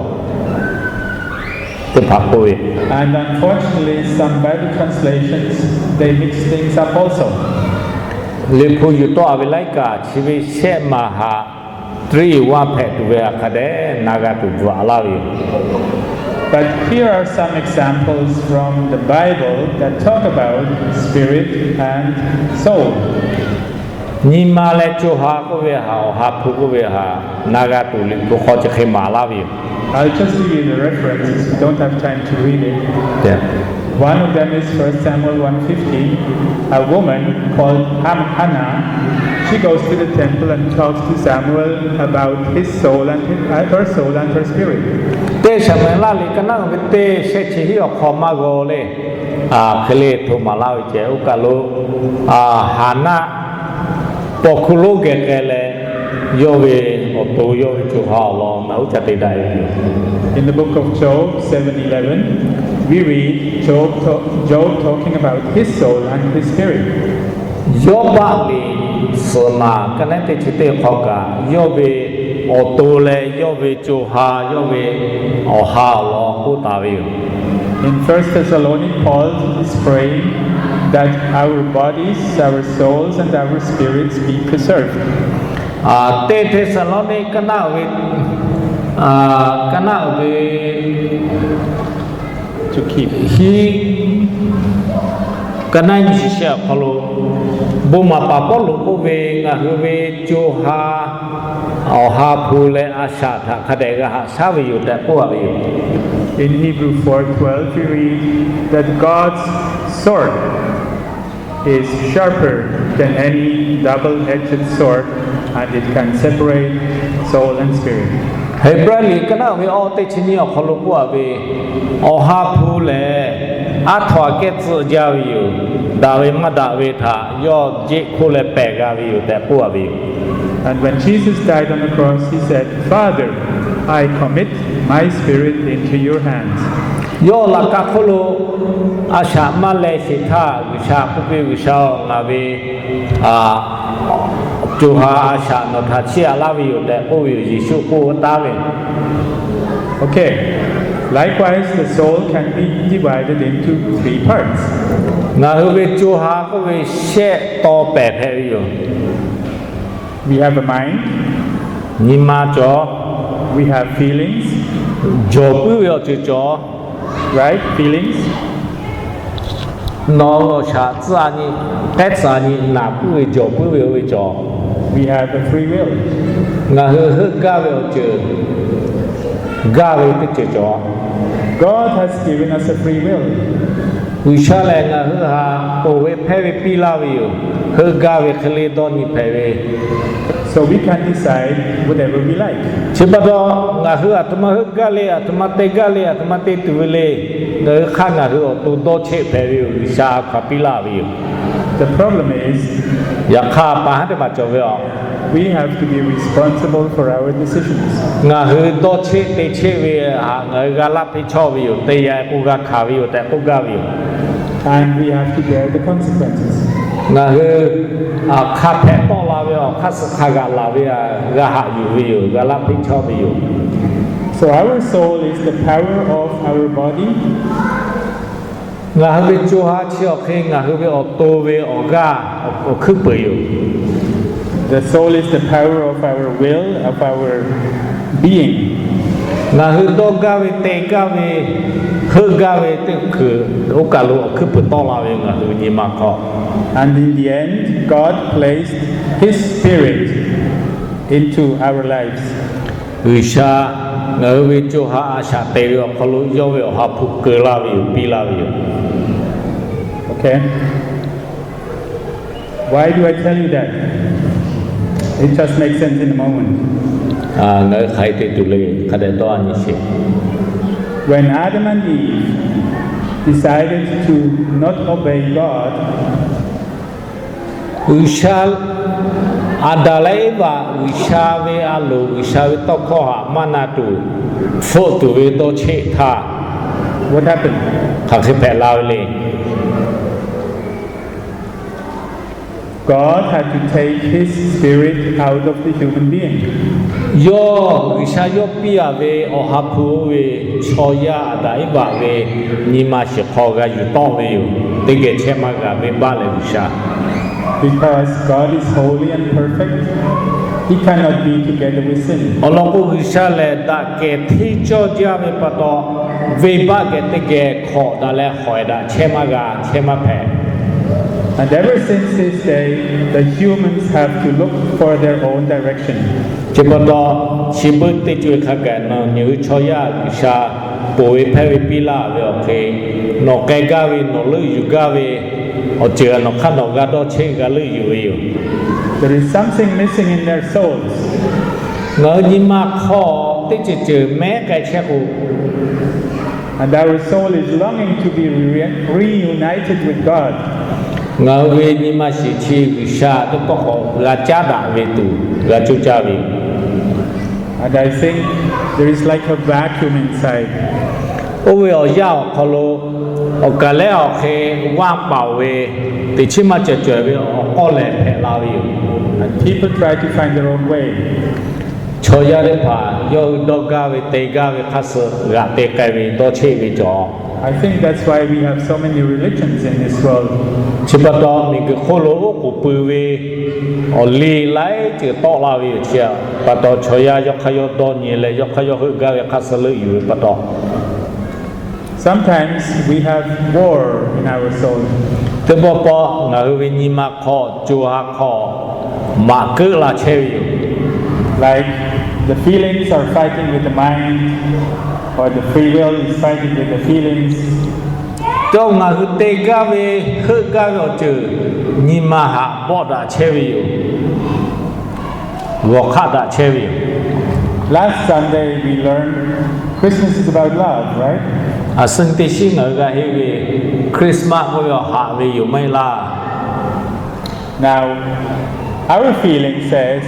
Teˇ hpaˍ k'oˆ ve. And unfortunately, some Bible translations, they mix things up also. Liꞈ hpu yuˬ tawˆ-a ve laiˉ kaꞈ chi ve shehˆ maˬ haꞈ three in one hpehꞈ tuˬ ve hk'a dehꞈ na g'a tuˬ bvuhꞈ-a laˇ ve yoˬ. But here are some examples from the Bible that talk about spirit and soul. Nyi ma leh co ha k'oˆ ve haꞈ, awˬ ha hpu k'oˆ ve haꞈ na g'a tuˬ Liꞈ hpu hk'aw chi hk'e maˍ laˇ ve yoˬ. I'll just give you the references. We don't have time to read it. One of them is First Samuel one fifteen. A woman called Ham- Hannah, she goes to the temple and talks to Samuel about his soul and his, uh, her soul and her spirit. Teˇ Saˍmuˍeˍlaˆ liꞈ ka naˆ ve teˇ shehˆ chi hiˆ awˬ hk'aw maˇ g'aw le. Hk'e le hto maˍ laˇ ve ceh, oˇ kaˬ lo Haˍnaˆ paw hkuˇ lonˉ geh k'ai leh, yawˇ ve awˬ to yawˇ ve co ha awˬ lawn ngaˬ hui ca te daꞈ ve yoˬ. In the book of Job seven eleven, we read Job, Job talking about his soul and his spirit. Yawˇbaˆ liꞈ suhˍ naˍ ka naˉ teˇ chi teˇ hk'aw kaꞈ, yawˇ ve awˬ to leh yawˇ ve co ha, yawˇ ve awˬ ha awˬ lawn k'oˆ taˍ ve yoˬ. In First Thessalonians, Paul is praying that our bodies, our souls, and our spirits be preserved. Teˇ Hteˇsaˍlawˇniˆ ka naˆ ve, ka naˆ ve hiˆ, ka naˆ nyi chi shehˆ awˬ hk'aw lo, bon maˍ paˍ Pawˇluꞈ k'oˆ ve, ngaˬ hui ve co ha, awˬ ha hpu leh a shaꞈ htaꞈ hk'a dehꞈ g'a haꞈ shaˉ ve yoˬ tehꞈ k'oˆ-a ve yoˬ. In Hebrew four twelve, we read that God's sword is sharper than any double-edged sword, and it can separate soul and spirit. Heˍbrehˇ liꞈ ka naˆ ve awˇ teˇ chi nyiˇ awˬ hk'aw lo k'oˆ-a ve, awˬ ha hpu lehˬ, aˉ htaw aꞈ kehˉ tcuhˆ jaˇ ve yoˬ. Daꞈ ve maˇ daꞈ ve htaꞈ yawˇ jeˆ hk'oˆ leh pehˬ g'a ve yoˬ tehꞈ k'oˆ-a ve yoˬ. And when Jesus died on the cross, he said, Father, I commit my spirit into your hands. Yawˇ laꞈ ka hk'oˆ lo a shaꞈ maˇ leh sheˍ htaˇ, G'uiˬsha k'oˆ piˇ, G'uiˬsha-oˬ, ngaˬ ve co ha a shaꞈ nawˬ htaꞈ chiˇ aꞈ laˇ ve yoˬ tehꞈ k'oˆ ve yoˬ. Yeˍsuˆ k'oˆ taˉ ve. Okay. Likewise, the soul can be divided into three parts. Ngaˬ hui ve co ha k'oˆ ve shehˆ taw pehˍ hpehꞈ ve yoˬ. We have a mind. Nyi ma cawˬ. We have feelings. Jawˬ puiˉ ve awˬ ceuˬ cawˬ. Right? Feelings. Nawˬ awˬ shaꞈ tcuhˉ-a nyi, k'ehˉ tcuhˉ-a nyi naˍ puiˉ ve jawˬ puiˉ ve oˇ ve cawˬ. We have a free will. Ngaˬ hui heuˆ gaˇ ve awˬ ceuˬ, gaˇ ve teˇ ceuˬ cawˬ. God has given us a free will. G'uiˬsha lehˬ ngaˬ hui htaꞈ ponˬ ve hpehˇ ve piˇ laˇ ve yoˬ. Heuˆ gaˇ ve hk'e le dawˇ nyi hpehꞈ ve. So we can decide whatever we like. Chi pa taw, ngaˬ hui aˬ htoꞈ ma heuˆ gaˇ le, aˬ htoꞈ ma te gaˇ le, aˬ htoꞈ ma te tuˬ ve le, ngaˬ hui hk'aˇ ngaˬ hui awˬ to dawˇ cheˆ hpehꞈ ve yoˬ. G'uiˬsha hkanˍ piˇ laˇ ve yoˬ. The problem is, yaꞈ hk'aˇ pa haˉ teˇ maˬ cawˬ ve a, we have to be responsible for our decisions. Ngaˬ hui dawˇ cheˆ te cheˆ ve htaꞈ ngaˬ hui g'a laˇ hpeˇ chawˇ ve yoˬ. Te yaꞈ k'o g'a hkanˍ ve yoˬ tehꞈ k'oˆ gaˇ ve yoˬ. And we have to bear the consequences. Ngaˬ hui hk'a hpehꞈ tawˆ la ve, awˬ hk'aˇ suh hk'a g'aꞈ laˬ ve, g'a haꞈ yuˬ ve yoˬ, g'a laˇ hpeˇ chawˇ ve yoˬ. So our soul is the power of our body. Ngaˬ hui ve co ha chi awˬ hk'e ngaˬ hui ve awˬ to ve awˬ g'aˇ awˬ hkuiˉ peuˬ yoˬ. The soul is the power of our will, of our being. Ngaˬ hui dawˇ gaˇ ve, te gaˇ ve, heuˆ gaˇ ve teˇ hkui oˇ kaˬ lo awˬ hkuiˉ puiˍ tawˆ la ve ngaˬ hui nyi ma hk'aw. And in the end, God placed His Spirit into our lives. G'uiˬsha ngaˬ hui ve co ha a shaꞈ te ve awˬ hk'aw lo yawˇ ve Awˬ ha hpu keu laˇ ve yoˬ, piˇ laˇ ve yoˬ. Okay. Why do I tell you that? It just makes sense in a moment. Ngaˬ hui hk'aˬ hk'e te tuˬ le hk'a dehꞈ dawˇ a nyi sheˍ. When Adam and Eve decided to not obey God, G'uiˬsha, Aˍdanˍ leh Eˇvaꞈ G'uiˬsha ve a loˍ, G'uiˬsha ve tawˇ hkawˇ htaꞈ maˇ na tuˬ hpfuhˆ tuˬ ve dawˇ cheˆ htaˇ, what happened? Hk'aˬ hk'e hpehꞈ la ve le. God had to take His Spirit out of the human being. Yawˇ G'uiˬsha yawˇ piˇ a ve Awˬ ha hpu oˇ ve chaw yaˇ Aˍdanˍ Eˇvaꞈ ve nyi ma shiˍ hk'aw g'a yuˬ tawˆ ve yoˬ. Teˇ geh chehˇ maˇ g'a, venˇbaˆ leh G'uiˬsha. Because God is holy and perfect, He cannot be together with sin. Awˬ lawn k'o, G'uiˬsha lehˬ daꞈ kehˬ hteˇ cawˇ jaˇ ve pa taw, venˇbaˆ geh teˇ geh hk'awꞈ daꞈ leh hawehˬ daꞈ chehˇ maˇ g'a, chehˇ maˇ hpehꞈ. And ever since this day, the humans have to look for their own direction. Chi pa taw, chi beuꞈ teˇ co e hk'a gaˬ nawˬ nyi hui chaw yaˇ G'uiˬsha ponˬ ve hpehˇ ve piˇ laˇ ve awˬ hk'e, nawˬ k'ai gaˇ ve, nawˬ leuˆ yuˬ gaˇ ve awˬ ceuˬ nawˬ hk'aˇ nawˬ g'a dawˇ cheˆ g'a leuˆ yuˬ ve yoˬ. There is something missing in their souls. Ngaˬ hui nyi ma hk'aw teˇ ceuˬ ceuˬ mehˉ k'ai chehˇ k'o, And our soul is longing to be re- reunited with God. Ngaˬ hui ve nyi ma shiˍ chi G'uiˬsha teˇ pawˆ k'awꞈ g'a caˉ daꞈ ve tuˬ g'a coˇ caˇ ve. And I think there is like a vacuum inside. Oˇ ve awˬ yanˇ awˬ hk'aw lo awˬ kaˬ lehˉ awˬ hk'e vaˇ paˍ ve teꞈ chiˉ maˇ cawˬ cawˬ ve awˬ k'awˇ lehˬ hpehꞈ la ve yoˬ. And people try to find their own way. Chaw yaˇ teˇ hpaˍ yawˇ hui dawˇ gaˇ ve, te gaˇ ve hk'aˇ suh g'aꞈ te k'ai ve dawˇ cheˆ ve cawˬ. I think that's why we have so many religions in this world. Chi pa taw, miˬguiˬ hk'oˆ lo oˉ k'oˍ pui ve awˬ liˇ laiˉ ceuˬ tawˆ la ve yoˬ. Chi pa taw, chaw yaˇ yawˇ hk'aˇ yawˇ dawˇ nyi leh yawˇ hk'aˇ yawˇ heuˆ gaˇ ve hk'aˇ suh leuˆ yuˬ ve pa taw, Sometimes we have war in our soul. Teˇ pawˆ pawˆ ngaˬ hui ve nyi ma hk'aw, co ha hk'aw maꞈ keuˆ la chehˇ ve yoˬ. Like the feelings are fighting with the mind, or the free will is fighting with the feelings. Tawˇ ngaˬ hui te gaˇ ve, heuˆ gaˇ ve awˬ ceuˬ nyi ma htaꞈ bawˆ daꞈ chehˇ ve yoˬ. G'awˬ hk'aˆ daꞈ chehˇ ve yoˬ. Last Sunday we learned Christmas is about love, right? Aˬ suh teˇ shiˉ ngaˬ hui g'a henˇ ve Christmas k'oˆ ve awˬ haꞈ ve yoˬ maˇ heˆ laˇ. Now, our feeling says,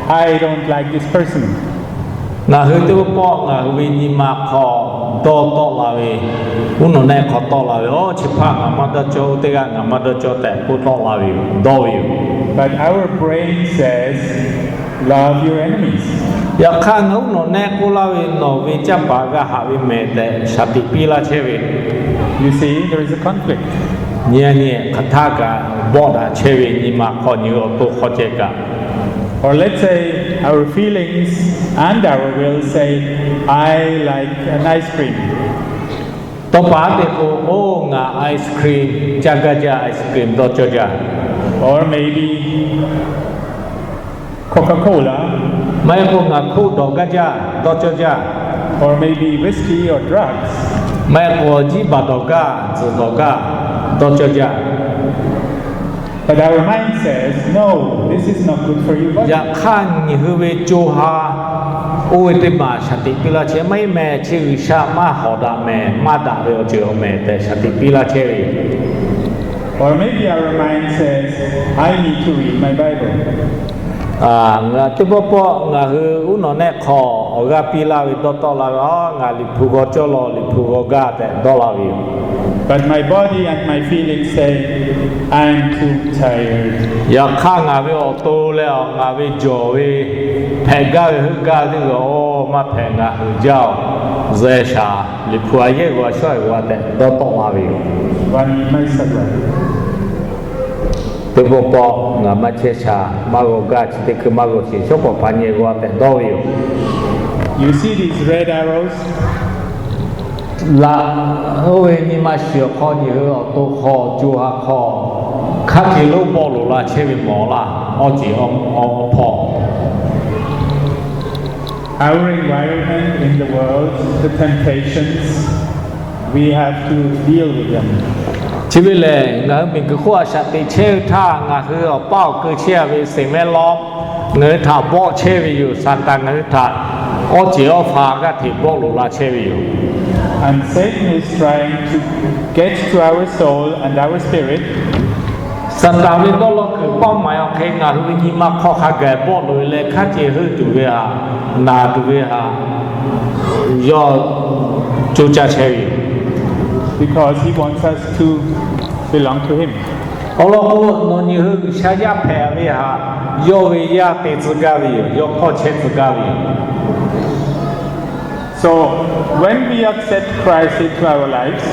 I don't like this person. Ngaˬ hui teˇ pawˆ pawˆ ngaˬ hui ve nyi ma hk'aw dawˇ tawˆ la ve, uˉ nawˬ nehˆ hk'aw tawˆ la ve, Oˇ, chi hpaˇ ngaˬ maˇ dawˇ cawˇ, oˇ teˇ g'aˇ ngaˬ maˇ dawˇ cawˇ tehꞈ k'oˆ tawˆ la ve yoˬ, dawˇ ve yoˬ. But our brain says, love your enemies. Yaꞈ hk'aˇ, ngaˬ uˉ nawˬ nehˆ k'oˆ laˇ ve, Nawˬ ve canˇ paˍ g'a haꞈ ve mehˍ tehꞈ shaˍ tiꞈ piˇ laˇ chehˇ ve. You see, there is a conflict. Nyi a nyi hk'aˬ htaˇ kaꞈ bawˆ daꞈ chehˇ ve nyi ma hk'aw nyi awˬ to hk'aw ceh kaꞈ. Or let's say our feelings and our will say, I like an ice cream. Tawˇ paˍ te k'o, Oˇ, ngaˬ ice cream caˇ gaˇ jaˇ, ice cream dawˇ cawˇ jaˇ. Or maybe Coca-Cola. Maˇ heˆ k'o ngaˬ hkoˆ dawˬ gaˇ jaˇ, dawˇ cawˇ jaˇ. Or maybe whiskey or drugs. Maˇ heˆ k'o jiˇ baˬ dawˬ gaˇ, tzuhˬ dawˬ gaˇ, dawˇ cawˇ jaˇ. But our mind says, no, this is not good for you. Yaꞈ hk'aˇ, nyi hui ve co ha oˇ ve teˇ maˬ shaˍ tiꞈ piˇ laˇ chehˇ. Maˇ heˆ mehˍ, chi G'uiˬsha maˇ hawˍ daꞈ mehˍ, maˇ daꞈ ve awˬ ceuˬ awˬ mehˍ tehꞈ shaˍ tiꞈ piˇ laˇ chehˇ ve yoˬ. Or maybe our mind says, I need to read my Bible. Teˇ pawˆ pawˆ ngaˬ hui uˉ nawˬ nehˆ hk'aw awˬ g'aˇ piˇ laˇ ve dawˇ tawˆ la ve, Aˬ, ngaˬ Liꞈ hpu g'aw cawˇ law, Liꞈ hpu g'aw gaˇ tehꞈ dawˇ la ve yoˬ. But my body and my feelings say, I'm too tired. Yaꞈ hk'aˇ, ngaˬ ve awˬ to leh ngaˬ ve jawˬ ve hpehꞈ gaˇ ve heuˆ gaˇ teˇ g'aˇ, Aˬ, maˇ hpehꞈ, ngaˬ hui jaˇ-oˬ, zuhꞈ-e shaˍ, Liꞈ hpu a yehˉ g'aw shawˉ-e g'aw tehꞈ dawˇ tawˆ la ve yoˬ. One night, Teˇ pawˆ pawˆ ngaˬ maˇ chehˇ sha, maˇ g'aw gaˇ, chi teˇ hkui maˇ g'aw sheˍ, shawˉ pawˍ hpa nyi g'aw tehꞈ dawˇ ve yoˬ. You see these red arrows? Laꞈ, oˇ ve nyi ma shiˍ awˬ hk'aw nyi hui awˬ to hk'aw co ha hk'aw hk'a ceˬ lonˉ bawˆ loꞈ la chehˇ ve mawˬ laˇ, awˬ ceˬ awˬ hpawˇ. Our environment in the world, the temptations, we have to deal with them. Chi ve lehˬ, ngaˬ hui miˬguiˬ hk'oˆ a shaꞈ teꞈ chehˇ ve htaˇ, ngaˬ hui awˬ paˇ awˬ keu chehˇ a ve seˍ mehˆ lawˇ ngaˬ hui htaꞈ bawˆ chehˇ ve yoˬ. Saˍtanˍ ngaˬ hui htaꞈ awˬ ceˬ awˬ hpaˍ g'aˇ hteꞈ bawˆ loꞈ la chehˇ ve yoˬ. And Satan is trying to get to our soul and our spirit. Saˍtanˍ ve dawˇ law kuiˬ paˇ maˍ awˬ hk'e ngaˬ hui ve nyi ma hk'aw hk'a gaˬ bawˆ loꞈ e leh hk'a ceˬ heuˆ tuˬ ve htaꞈ, naˬ tuˬ ve htaꞈ yawˇ co caˇ chehˇ ve yoˬ. Because he wants us to belong to him. Awˬ lawn k'o, nawˬ nyi hui G'uiˬsha yaˇ hpehꞈ ve htaꞈ yawˇ ve yaˇ te tcuh gaˇ ve yoˬ. Yawˇ hpawˇ chehˇ tcuh gaˇ ve yoˬ. So when we accept Christ into our lives,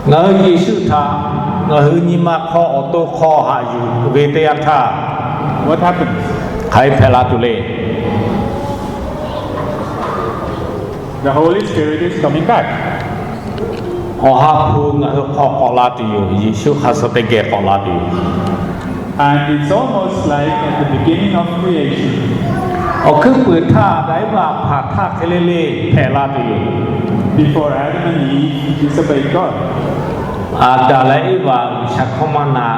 ngaˬ hui Yeˍsuˆ htaꞈ ngaˬ hui nyi ma hk'aw awˬ to hk'aw haꞈ yuˬ ve teˇ yanˇ htaˇ, what happens? Hk'aˬ hk'e hpehꞈ la tuˬ le. The Holy Spirit is coming back. Awˬ ha hpu ngaˬ hui hk'aw k'awꞈ la tuˬ yoˬ. Yeˍsuˆ hk'a suh teˇ geh k'awꞈ la tuˬ yoˬ. And it's almost like at the beginning of creation. Awˬ hkuiˉ puiˍ htaˇ Aˍdanˍ Eˇvaꞈ hpanˍ htaˇ hk'e le le hpehꞈ la tuˬ yoˬ. Before Adam and Eve disobeyed God. Aˍdanˍ leh Eˇvaꞈ G'uiˬsha hkawˇ maˇ na.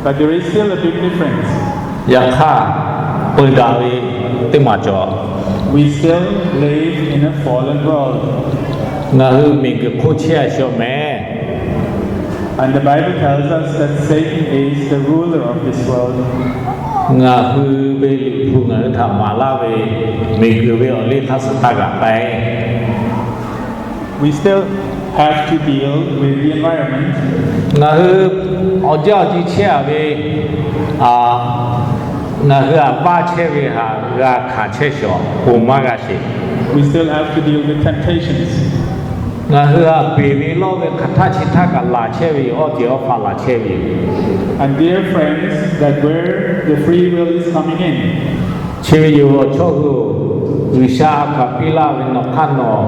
But there is still a big difference. Yaꞈ hk'aˇ, peu daꞈ ve teˇ maˬ cawˬ. We still live in a fallen world. Ngaˬ hui miˬguiˬ hk'oˆ chehˇ a shaw mehˍ. And the Bible tells us that Satan is the ruler of this world. Ngaˬ hui ve Liꞈ hpu ngaˬ hui htaꞈ maˍ laˇ ve, miˬguiˬ ve awˬ liˇ hk'aˇ suh htaˇ g'aꞈ k'ai. We still have to deal with the environment. Ngaˬ hui awˬ jaˇ awˬ ji chehˇ a ve, ngaˬ hui a vaˇ chehˇ ve htaꞈ g'a hkanˍ chehˇ shawˍ, ponˬ maˇ g'a sheˍ. We still have to deal with temptations. Ngaˬ hui a beˬ ve lawˇ ve hk'aˬ htaˇ chi htaˇ kaꞈ laˬ chehˇ ve yoˬ. Awˬ ceˬ awˬ hpaˍ laˬ chehˇ ve yoˬ. And dear friends, that's where the free will is coming in. Chi ve yoˬ, awˬ chawˇ hui-oˬ, G'uiˬsha a hkaˍ piˇ laˇ ve nawˬ hk'aˇ nawˬ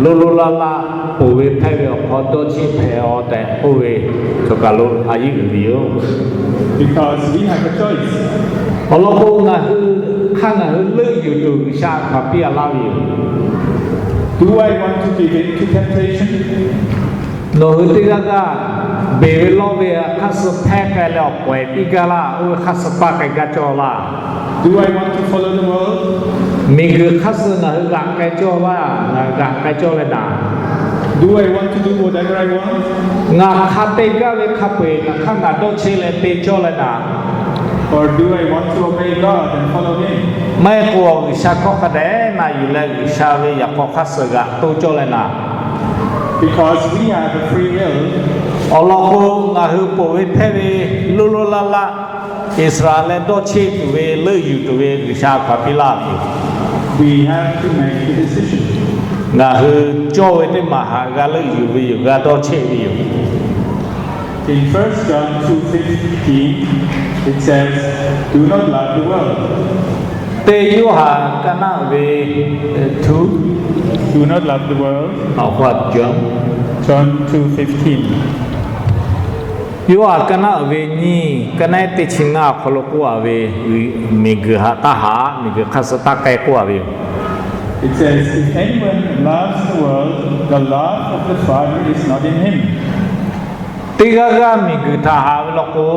loˇ loˇ laˇ laˇ ponˬ ve hpehˇ ve awˬ hk'aw dawˇ cheˆ hpehꞈ-aw tehꞈ k'oˆ ve, cawˬ kaˬ lo a yeˇ uiˍ ve yoˬ. Because we have a choice. Awˬ lawn k'o, ngaˬ hui hk'aˇ ngaˬ hui leuˆ yuˬ tuˬ G'uiˬsha a hkaˍ piˇ a laˇ ve yoˬ. Do I want to give in to temptation? Nawˬ hui teˇ g'aˇ g'aˇ beˬ ve lawˇ ve hk'aˇ suh hpehˇ k'ai leh awˬ pawehˬ piˇ gaˇ laˇ, oˇ ve hk'aˇ suh paˇ k'ai gaˇ cawˇ laˇ. Do I want to follow the world? Miˬguiˬ hk'aˇ suh ngaˬ hui g'aꞈ k'ai cawˇ laˇ, ngaˬ hui g'aꞈ k'ai cawˇ leh naˍ. Do I want to do whatever I want? Ngaˬ hk'a te gaˇ ve hk'a peu-eˬ ngaˬ hk'aˇ ngaˬ dawˇ cheˆ leh te cawˇ leh naˍ. Or do I want to obey God and follow Him? Maˇ heˆ k'o, G'uiˬsha hkawˇ hk'a dehꞈ na yuˬ leh G'uiˬsha ve yaꞈ k'aw hk'aˇ suh g'aꞈ toˇ cawˇ leh naˍ. Because we have a free will. Awˬ lawn k'o, ngaˬ hui ponˬ ve hpehˇ ve loˇ loˇ laˇ laˇ, Iˉsaˍreˍlaˆ dawˇ cheˆ tuˬ ve leuˆ yuˬ tuˬ ve G'uiˬsha a hkaˍ piˇ laˇ ve yoˬ. We have to make the decision. Ngaˬ hui cawˇ ve teˇ maˬ haꞈ g'a leuˆ yuˬ ve yoˬ, g'a dawˇ cheˆ ve yoˬ. In First John two fifteen, it says, Do not love the world. Teˇ Yoˇhanˬ ka naˆ ve, two, Do not love the world. John two fifteen. Yoˇhanˬ ka naˆ ve nyiˇ, ka naˆ teˇ chi ngaˇ awˬ hk'aw lo k'oˆ a ve, miˬguiˬ haꞈ taˇ haꞈ, miˬguiˬ hk'aˇ suh taˇ k'ai k'oˆ a ve yoˬ. It says, If anyone loves the world, the love of the Father is not in him. Teˇ g'aˇ g'aˇ miˬguiˬ htaꞈ haꞈ ve law k'o,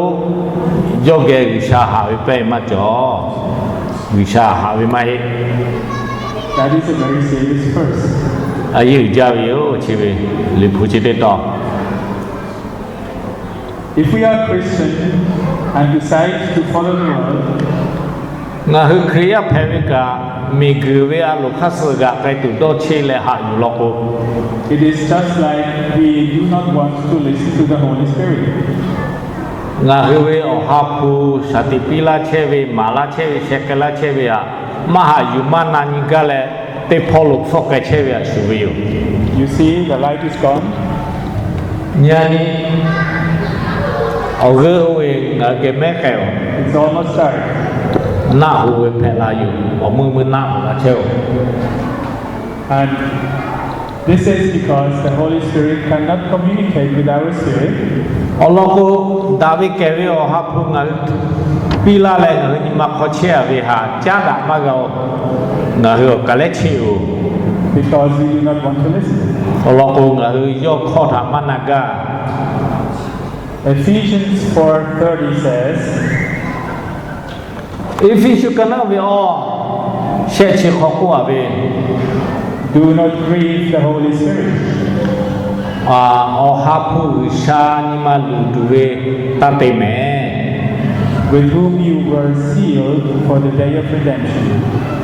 yawˇ geh G'uiˬsha haꞈ ve pehˇ maˇ cawˬ. G'uiˬsha haꞈ ve maˇ heˆ. That is a very serious verse. A yeˇ uiˍ jaˇ ve yoˬ, chi ve Liꞈ hpu chi teˇ tawn. If we are Christian and decide to follow the world, ngaˬ hui Hkriꞈ yaˇ hpehꞈ ve kaꞈ, miˬguiˬ ve a loˍ hk'aˇ suh g'aꞈ k'ai tuˬ dawˇ cheˆ leh haꞈ yuˬ law k'o, it is just like we do not want to listen to the Holy Spirit. Ngaˬ hui ve awˬ ha hpu shaˍ tiꞈ piˇ laˇ chehˇ ve, maˍ laˇ chehˇ ve, sheh k'ai laˇ chehˇ ve htaꞈ maˇ haꞈ yuˬ maˇ na nyi gaˇ leh, teˇ hpawˇ lo hpfuhˆ k'ai chehˇ ve htaꞈ shuˍ ve yoˬ. You see, the light is gone. Nyi a nyi, Awˬ g'euˆ oˇ ve ngaˬ hui geh mehˉ k'ai-oˬ. It's almost dark. Naˆ hoꞈ ve hpehꞈ la yoˬ. Awˬ mui mui naˆ hoꞈ la chehˇ-oˬ. And this is because the Holy Spirit cannot communicate with our spirit. Awˬ lawn k'o, daꞈ ve kehˬ ve Awˬ ha hpu ngaˬ hui piˇ laˇ leh ngaˬ hui nyi ma hk'aw chehˇ-a ve htaꞈ caˉ daꞈ maˇ g'a-oˬ. Ngaˬ hui awˬ kaˬ lehˉ cheˆ-oˬ. Because we do not want to listen. Awˬ lawn k'o, ngaˬ hui yawˇ hkawˇ htaꞈ maˇ na gaˇ. Ephesians four thirty says, Eˇfeˇsuꞈ ka naˆ ve awˇ shehˆ chi hk'aw k'oˆ-a ve, Do not grieve the Holy Spirit, Awˬ ha hpu G'uiˬsha nyi ma luˬ tuˬ ve taˇ te mehˍ, with whom you were sealed for the day of redemption.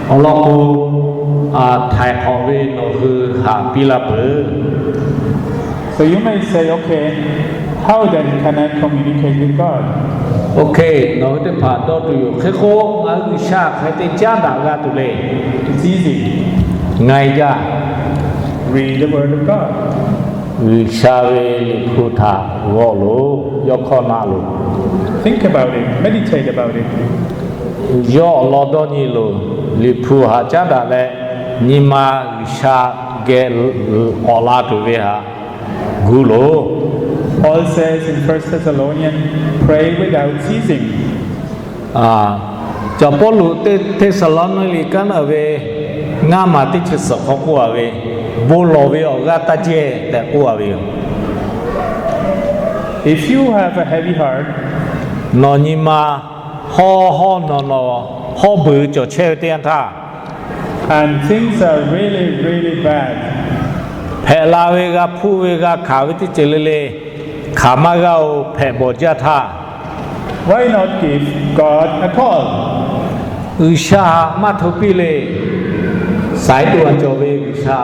Awˬ lawn k'o, htaiˍ hk'awꞈ ve nawˬ hui haꞈ piˇ laˇ peuˬ. So you may say, okay, how then can I communicate with God? Oˇ hk'e nawˬ hui teˇ hpaˍ dawˇ tuˬ yoˬ. Hk'e k'o, ngaˬ hui G'uiˬsha hk'aˬ hk'e te caˉ daꞈ g'a tuˬ le. It's easy. Nga-e jaˇ. Read the Word of God. G'uiˬsha ve Liꞈ hpu htaꞈ g'aw loˬ. Yawˇ hkawˇ na loˬ. Think about it. Meditate about it. Yawˇ awˬ lawn dawˇ nyi loˬ. Liꞈ hpu haꞈ caˉ daꞈ leh, nyi ma G'uiˬsha geh k'awꞈ la tuˬ ve htaꞈ gu loˬ. Paul says in First Thessalonians, pray without ceasing. Cawˬ Pawˇluꞈ teˇ Hteˇsaˍlawˇniˆ liꞈ kaˉ naˆ ve ngaˇ maˬ teˇ chi suhˍ hk'aw k'oˆ-a ve, bon lawˬ ve awˬ g'aˇ taˇ jehˇ tehꞈ k'oˆ-a ve yoˬ. If you have a heavy heart, nawˬ nyi ma hawˇ hawˇ nawˬ nawˬ hawˇ beuˬ cawˬ chehˇ ve teˇ yanˇ htaˇ, and things are really, really bad, hpehꞈ la ve g'a hpuˇ ve g'a hkanˍ ve teˇ ceuˬ le le hkanˍ maˇ g'a-oˬ hpehꞈ bawˬ jaˇ htaˇ, why not give God a call? G'uiˬsha htaꞈ maˇ hto piˇ le. Saiˍ tuˬ a cawˬ ve G'uiˬsha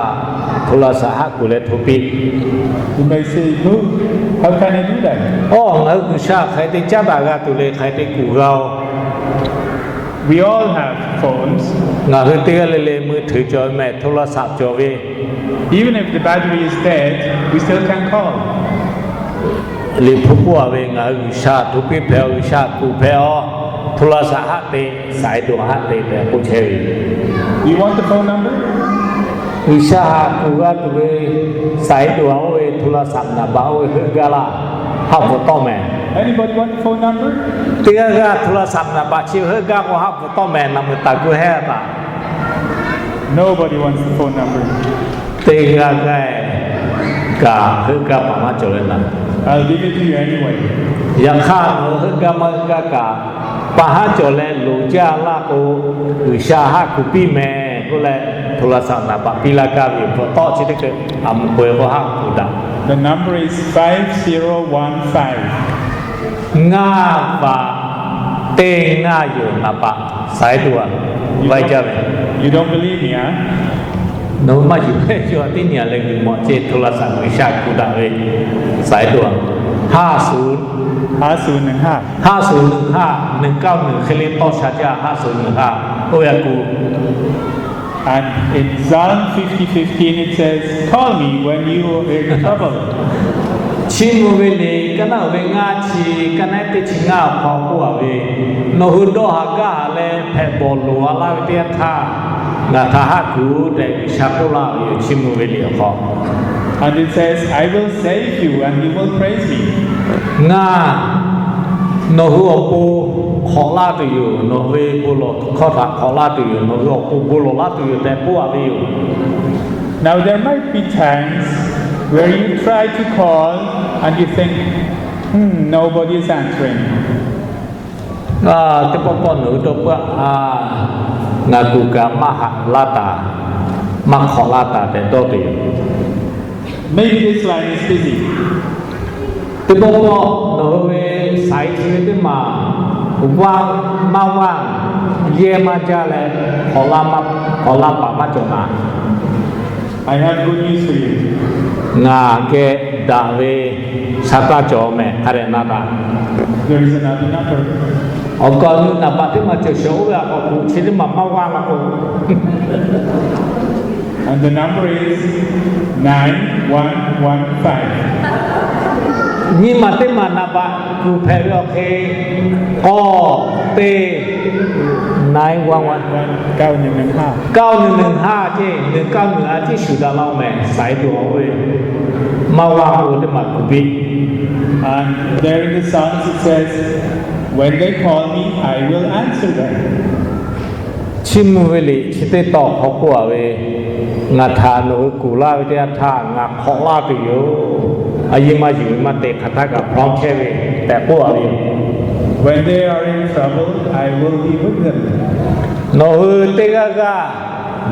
htaꞈ hto la saˍ haˆ kuˬ leh hto piˇ. Awˬ, ngaˬ hui G'uiˬsha hk'aˬ hk'e te caˉ daꞈ g'a tuˬ le, hk'aˬ hk'e te kuˬ g'a-oˬ. Ngaˬ hui teˇ g'aˇ le le มือถือ cawˬ ve mehˍ, โทรศัพท์ cawˬ ve. Liꞈ hpu k'oˆ-a ve, ngaˬ hui G'uiˬsha htaꞈ hto piˇ hpehꞈ-oˬ, G'uiˬsha kuˬ hpehꞈ-oˬ, โทรศัพท์ haˆ te, saiˍ tuˬ haˆ te tehꞈ k'oˆ chehˇ ve. G'uiˬsha htaꞈ kuˬ g'a tuˬ ve, saiˍ tuˬ haˆ oˇ ve โทรศัพท์ naˍ baꞈ oˇ ve heuˆ gaˇ laˇ, haˆ bvuhꞈ tawˆ mehˍ. Teˇ g'aˇ g'aˇ โทรศัพท์ naˍ baꞈ chi heuˆ gaˇ k'o haˆ bvuhꞈ tawˆ mehˍ, naˬ meuˬ taˍ gu hehˉ taˍ. Teˇ g'aˇ g'aˇ kaꞈ heuˆ gaˇ paˍ maˇ cawˬ leh naˍ. Yaꞈ hk'aˇ, nawˬ hui heuˆ gaˇ maˇ heuˆ gaˇ kaꞈ, pa haˉ cawˬ leh loˍ jaˇ laˇ k'o, G'uiˬsha haˆ kuˬ piˇ mehˍ k'oˆ leh, โทรศัพท์ naˍ baꞈ piˇ laˇ gaˇ ve yoˬ. Bvuhꞈ tawˆ chi teˇ hkui a mvuh peuˬ k'o haˆ kuˬ daꞈ. Ngaˇ vaꞈ teˇ ngaˇ yoˬ naˍ baꞈ, saiˍ tuˬ a vaiˇ jaˇ ve. Nawˬ hui maˇ yuˬ hpehˇ cawˬ teˇ nyi a leh g'uiˬ mawꞈ ceh โทรศัพท์ G'uiˬsha kuˬ daꞈ ve, saiˍ tuˬ a, haˉ suˍ, haˉ suˍ nuˬ haˉ, nuˬ kaˆ nuˬ hk'e le tawˇ sha jaˇ, haˉ suˍ nuˬ haˉ, oˇ ve a kuˬ. And in Psalm fifty fifteen it says, call me when you are in trouble. Chiˇ mvuh ve liꞈ kaˉ naˆ ve ngaˇ chi, kaˉ naˆ teˇ chi ngaˇ awˬ hk'aw k'oˆ-a ve, nawˬ hui dawˇ haˍ gaˇ haˍ leh hpehꞈ bawˬ loˍ a laˇ ve teˇ yanˇ htaˇ, ngaˬ htaꞈ haˆ kuˬ tehꞈ G'uiˬsha k'oˆ laˇ ve yoˬ, chiˇ mvuh ve liꞈ awˬ hk'aw. And it says, I will save you and you will praise me. Ngaˬ nawˬ hui awˬ pon hk'awꞈ laˇ tuˬ yoˬ, nawˬ ve bon lawˬ hkawˇ htaꞈ hk'awꞈ laˇ tuˬ yoˬ, nawˬ hui awˬ pon bon lawˬ laˇ tuˬ yoˬ tehꞈ k'oˆ-a ve yoˬ. Now there might be times where you try to call and you think, hmm, nobody is answering. Teˇ pawˆ pawˆ nawˬ hui dawˇ hpfuhˆ a, ngaˬ kuˬ kaꞈ maˇ haꞈ laˇ taˍ, maˇ hk'awꞈ laˇ taˍ tehꞈ dawˇ tuˬ yoˬ. Maybe this line is busy. Teˇ pawˆ pawˆ nawˬ hui ve saiˍ chi ve teˇ maˬ, vaˇ maˇ vaˇ, yehˇ maˇ jaˇ leh, hk'awꞈ laˇ paˍ maˇ cawˬ naˍ. I have good news for you. Ngaˬ geh daꞈ ve sha taˇ cawˬ mehˍ hk'a dehꞈ na taꞈ. There is another number. Awˬ kaˍ awˬ nu naˍ baꞈ teˇ maˬ cawˬ shawˍ oˇ ve a k'awꞈ kuˬ chi teˇ maˬ maˇ vaˇ laˇ k'o. And the number is nine one one five. Nyiˇ maˬ teˇ maˬ naˍ baꞈ kuˬ hpehꞈ ve awˬ hk'e, k'awˇ teˇ, nine one one, เก้าหนึ่งหนึ่งห้า เก้าหนึ่งหนึ่งห้า ceˇ, nyi kaˇ nyi a ceˇ shuˍ daꞈ la-oˬ mehˍ, saiˍ tuˬ awˬ ve maˇ g'a k'o teˇ maˬ kuˬ piˇ. And there in the Psalms it says, "When they call me, I will answer them." Chiˇ mvuh ve liꞈ chi teˇ tawn hk'aw k'oˆ a ve, Ngaˬ htaꞈ nawˬ hui kuˬ laˇ ve teˇ yanˇ htaˇ ngaˬ hk'awꞈ laˇ tuˬ yoˬ. A yehˬ maˇ yuˬ ve maˇ te hk'aˬ htaˇ kaꞈ พร้อม chehˇ ve tehꞈ k'oˆ a ve yoˬ. When they are in trouble, I will be with them. Nawˬ hui teˇ g'aˇ g'aˇ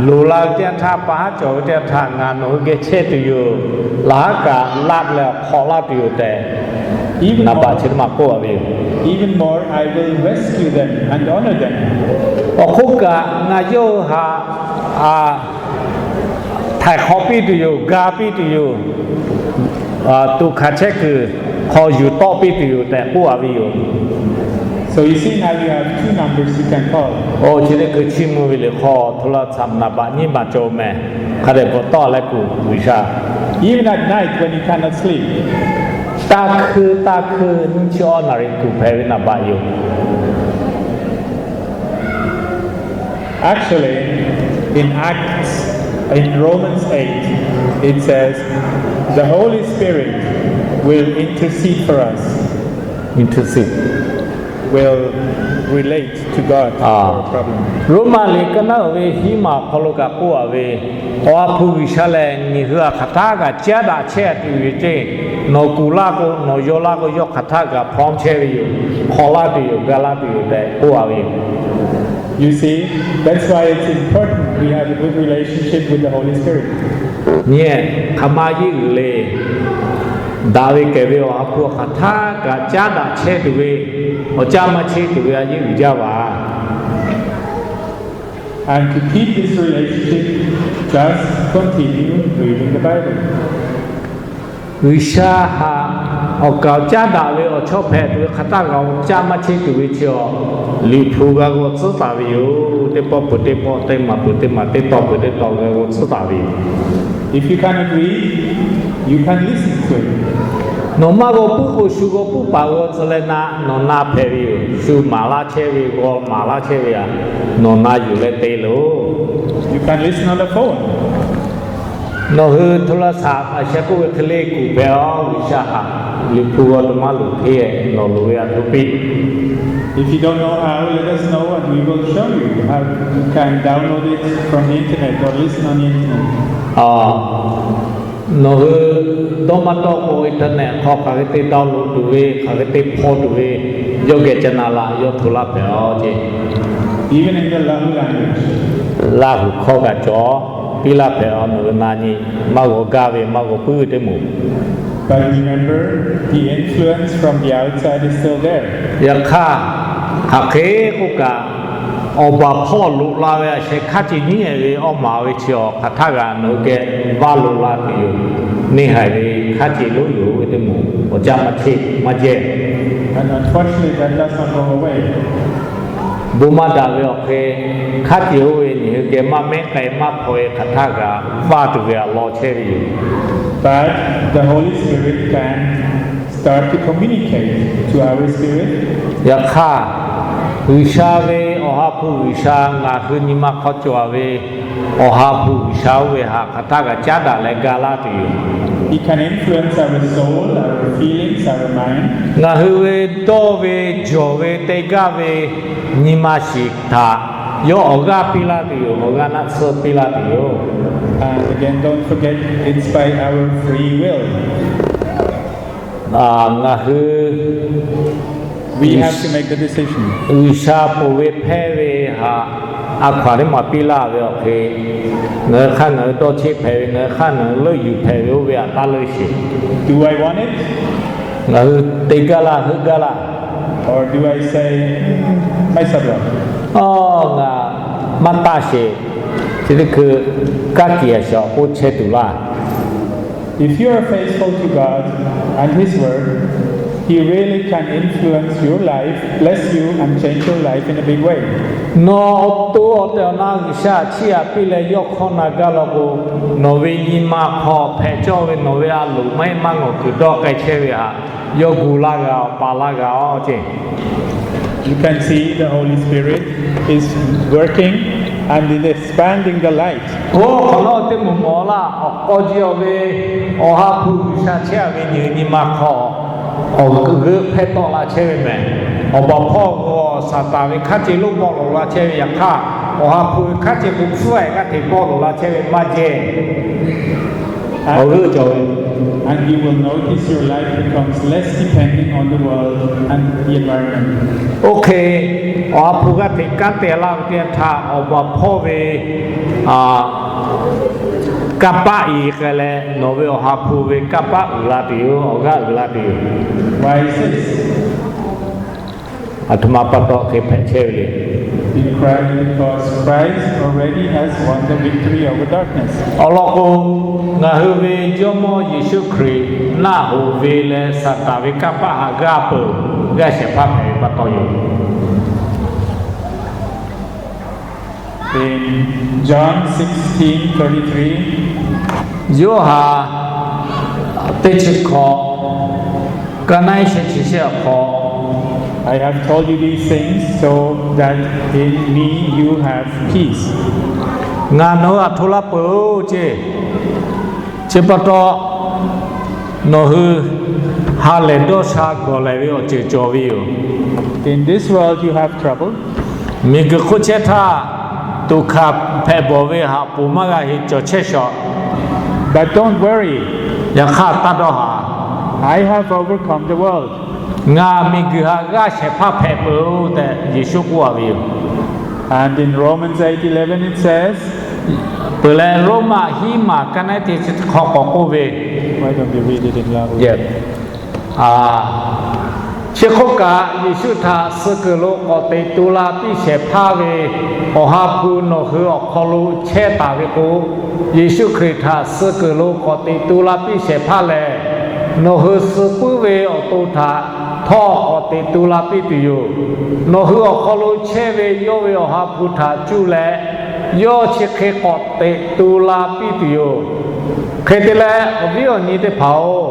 loˍ la ve teˇ yanˇ htaˇ, pa haˉ cawˬ ve teˇ yanˇ htaˇ ngaˬ nawˬ hui geh chehˇ tuˬ yoˬ. Laˬ haˉ kaꞈ laˇ leh hk'awꞈ laˇ tuˬ yoˬ tehꞈ, naˍ baꞈ chi teˇ maˬ k'oˆ a ve yoˬ. Even more, I will rescue them and honor them. Awˬ hk'oˆ kaꞈ ngaˬ yawˇ hui htaꞈ htaiˍ hk'awꞈ piˇ tuˬ yoˬ, ga piˇ tuˬ yoˬ, tuꞈ hkanˍ chehˇ kuiˬ hk'aw yuˬ tawˆ piˇ tuˬ yoˬ tehꞈ k'oˆ a ve yoˬ. So you see, now you have two numbers you can call. Chi teˇ hkui chiˇ mvuh ve liꞈ hk'aw โทรศัพท์ naˍ baꞈ nyiˇ maˬ cawˬ mehˍ. Hk'a dehꞈ bvuhꞈ tawˆ leh kuˬ G'uiˬsha. Even at night when you cannot sleep. Taˇ hkuiˇ taˇ hkuiˇ nyiˇ chi awˇ naˍ riˍ kuˬ hpehꞈ ve naˍ baꞈ yoˬ. Actually, in Acts, in Romans eight, it says, "The Holy Spirit will intercede for us." Intercede. Will relate to God our problem. Roˉmaꞈ liꞈ ka naˉ uiˍ ve hiˉ maˬ awˬ hk'aw lo kaꞈ k'oˆ a ve, Awˬ ha hpu G'uiˬsha lehˬ nyiˬ hui a hk'aˬ htaˇ kaꞈ caˉ daꞈ chehˇ a tuˬ ve ceˇ. Nawˬ kuˬ laˇ k'o, nawˬ yaw laˇ k'o, yawˇ hk'aˬ htaˇ kaꞈ พร้อม chehˇ ve yoˬ. Hk'awꞈ laˇ tuˬ yoˬ, ga laˇ tuˬ yoˬ tehꞈ k'oˆ a ve yoˬ. You see, that's why it's important we have a good relationship with the Holy Spirit. Nyi, hk'aˬ ma yeˇ uiˍ le. Daꞈ ve kehˬ ve Awˬ ha hpu a hk'aˬ htaˇ kaꞈ caˉ daꞈ chehˇ tuˬ ve, awˬ caˇ maˇ cheˇ tuˬ ve a yeˇ uiˍ jaˇ ve. And to keep this relationship, just continue reading the Bible. G'uiˬsha htaꞈ awˬ kaˍ awˬ caˉ daꞈ ve awˬ chawˇ hpehꞈ tuˬ ve hk'aˬ htaˇ kaꞈ awˬ caˇ maˇ cheˇ tuˬ ve chi awˬ, Liꞈ hpu g'a g'aw tcuhˉ taˍ ve yoˬ. Teˇ pawˆ peuˬ teˇ pawˆ, teˇ maˬ peuˬ teˇ maˬ, teˇ tawn peuˬ teˇ tawn g'a g'aw tcuhˉ taˍ ve yoˬ. If you cannot read, you can listen to it. Nawˬ maˇ g'aw puiˉ k'o, shu g'aw puiˉ paˍ g'aw tcuh leh na, nawˬ na hpehꞈ ve yoˬ. Shu maˍ laˇ chehˇ ve, g'aw maˍ laˇ chehˇ ve a, nawˬ na yuˬ leh te loˬ. You can listen on the phone. Nawˬ hui โทรศัพท์ a sheh k'oˆ ve hk'e le kuˬ hpehꞈ a, G'uiˬsha htaꞈ Liꞈ hpu g'aw tuˬ maˇ loˍ hk'e, nawˬ loˍ ve a htoꞈ piˇ. If you don't know how, let us know and we will show you how you can download it from the internet or listen on the internet. Nawˬ hui dawˇ maˇ dawˇ k'o, internet hk'aw hk'aˬ hk'e te download tuˬ ve, hk'aˬ hk'e te hpaw tuˬ ve, yawˇ geh ca na laˬ, yawˇ hto laˇ hpehꞈ a ceˇ. Even in the Lahu language. Laˇ huˍ hkawˇ kaꞈ cawˬ, piˇ laˇ hpehꞈ a, nawˬ hui na nyi, maˇ g'aw gaˇ ve, maˇ g'aw puiˉ ve teˇ moˍ. But remember, the influence from the outside is still there. Yaꞈ hk'aˇ, hk'aˬ hk'e k'oˆ kaꞈ, awˬ baˬ hpawˇ loꞈ la ve a sheh hkaˉ ceˬ nyiˉ ehˍ ve awˇ maˍ ve chi awˬ hk'aˬ htaˇ g'a nawˬ hui geh vaˇ loꞈ la tuˬ yoˬ. Neˇ haiˬ ve hkaˉ ceˬ lonˉ yoˬ ve teˇ moˍ, awˬ caˇ maˇ cheˇ maˇ jehˇ. And unfortunately, that does not go away. Bon maˇ daꞈ ve awˬ hk'e, hkaˉ ceˬ oˇ ve nyi hui geh maˇ mehˉ k'ai maˇ hpaw ve hk'aˬ htaˇ g'a vaˇ tuˬ ve a law chehˇ ve yoˬ. But the Holy Spirit can start to communicate to our spirit. Yaꞈ hk'aˇ, G'uiˬsha ve Awˬ ha hpu G'uiˬsha ngaˬ hui nyi ma hk'aw cawˬ ve Awˬ ha hpu G'uiˬsha oˇ ve htaꞈ hk'aˬ htaˇ g'a caˉ daꞈ leh ga laˇ tuˬ yoˬ. It can influence our soul, our feelings, our mind. Ngaˬ hui ve dawˇ ve, jawˬ ve, te gaˇ ve nyi ma shiˍ htaꞈ yawˇ awˬ g'aˇ piˇ laˇ tuˬ yoˬ, awˬ g'aˇ naˆ tsuhˇ piˇ laˇ tuˬ yoˬ. And again, don't forget, it's by our free will. Ngaˬ hui, we have to make the decision. G'uiˬsha ponˬ ve hpehˇ ve htaꞈ a hkaw-anˬ teˇ maˬ piˇ laˇ ve awˬ hk'e, ngaˬ hui hk'aˇ ngaˬ hui dawˇ cheˆ hpehꞈ ve, ngaˬ hui hk'aˇ ngaˬ hui leuˆ yuˬ hpehꞈ ve oˇ ve htaꞈ taˇ leuˆ sheˍ. Do I want it? Ngaˬ hui te gaˇ laˇ, heuˆ gaˇ laˇ. Or do I say, "Maˇ heˆ, awˬ, ngaˬ maˇ taˇ sheˍ," chi teˇ hkui kaˉ kiˬ a shaˍ awˬ k'oˆ chehˇ tuˬ laˇ. If you are faithful to God and His word, He really can influence your life, bless you, and change your life in a big way. Nawˬ awˬ to awˬ tehˬ awˬ na G'uiˬsha chiˇ aꞈ piˇ leh yawˇ hkawˇ na gaˇ law k'o, nawˬ ve nyi ma hk'aw hpehꞈ cawˇ ve nawˬ ve a loˍ maˇ heˆ maˇ ngawˬ kuiˬ dawˇ k'ai chehˇ ve htaꞈ yawˇ gu laˇ g'a, awˬ pa laˇ g'a awˬ ceˇ. You can see the Holy Spirit is working and is expanding the light. Oˇ hk'awꞈ nawˉ teˇ moˍ mawˬ laˇ, awˬ k'aw ji awˬ ve Awˬ ha hpu G'uiˬsha chehˇ a ve nyi nyi ma hk'aw awˬ g'euˆ hpehˇ tawˆ la chehˇ ve mehˬ. Awˬ baˬ hpawˇ g'aw Saˍtanˍ ve hk'aˇ ce lonˉ pawˆ loꞈ la chehˇ ve yaꞈ hk'aˇ, Awˬ ha hpu ve hk'aˇ ce k'o hpfuhˇ-ehˍ g'aˇ hteꞈ pawˆ loꞈ la chehˇ ve maˇ jehˇ. Awˬ g'euˆ cawˬ ve. And you will notice your life becomes less depending on the world and the environment. Oˇ hk'e, Awˬ ha hpu g'aˇ hteꞈ kanˉ te laˇ ve teˇ yanˇ htaˇ, awˬ baˬ hpawˇ ve kanˇ paˆ i k'ai leh, nawˬ ve Awˬ ha hpu ve kanˇ paˆ uiˍ la tuˬ yoˬ, awˬ g'aˇ uiˍ la tuˬ yoˬ. Why is this? Aˬ htoꞈ ma pa taw hk'e hpehꞈ chehˇ ve le. In Christ, because Christ already has won the victory over darkness. Awˬ lawn k'o, ngaˬ hui ve Jawˇmawˇ Yeˍsuˆ Hkriꞈ naˆ hoꞈ ve leh Saˍtanˍ ve kanˇ paˆ haꞈ g'aˇ peuˬ, g'aˇ shehˍ hpaˇ hpehꞈ ve pa taw yoˬ. In John sixteen thirty-three, Yoˇhanˬ teˇ chi hkawꞈ, ka naˉ sheh chi sheh awˬ hk'aw, I have told you these things so that in me you have peace. Ngaˬ nawˬ hui aˬ htoꞈ laˇ peuˬ-oˬ ceˇ. Chi pa taw, nawˬ hui ha lehˬ dawˇ sha gawˬ lehˬ ve awˬ ceuˬ cawˬ ve yoˬ. In this world you have trouble. Miˬguiˬ hk'oˆ chehˇ htaˇ, tuꞈ hkanˍ hpehꞈ bawˬ ve haꞈ poˍ maˇ g'a heˆ, cawˬ chehˇ shawˍ. But don't worry. Yaꞈ hk'aˇ taˇ dawˇ haˍ. I have overcome the world. Ngaˬ miˬguiˬ htaꞈ g'aˇ shehˍ hpaˇ hpehꞈ peuˬ-oˬ tehꞈ Yeˍsuˆ k'oˆ a ve yoˬ. And in Romans eight eleven it says, Peuˬ leh, Roˉmaꞈ hiˉ maˬ ka naˉ teˇ chi hk'aw k'awꞈ k'oˆ ve, Why don't we read it in Lao? Chi hk'oˆ kaꞈ, Yeˍsuˆ htaꞈ suh kuiˬ lo k'awꞈ teꞈ tu la piˇ shehˍ hpaˇ ve Awˬ ha hpu nawˬ hui awˬ hk'aw lo chehˇ taˍ ve k'o, Yeˍsuˆ Hkriꞈ htaꞈ suh kuiˬ lo k'awꞈ teꞈ tu la piˇ shehˍ hpaˇ lehˬ, nawˬ hui suh puiˉ ve awˬ to htaꞈ htawˇ k'awꞈ teꞈ tu la piˇ tuˬ yoˬ. Nawˬ hui awˬ hk'aw lo chehˇ ve yawˇ ve Awˬ ha hpu htaꞈ cuˇ leh, yawˇ chi hk'e k'awꞈ teꞈ tu la piˇ tuˬ yoˬ. Hk'e te leh, awˬ viˉ awˬ nyi teˇ hpaˍ-oˬ,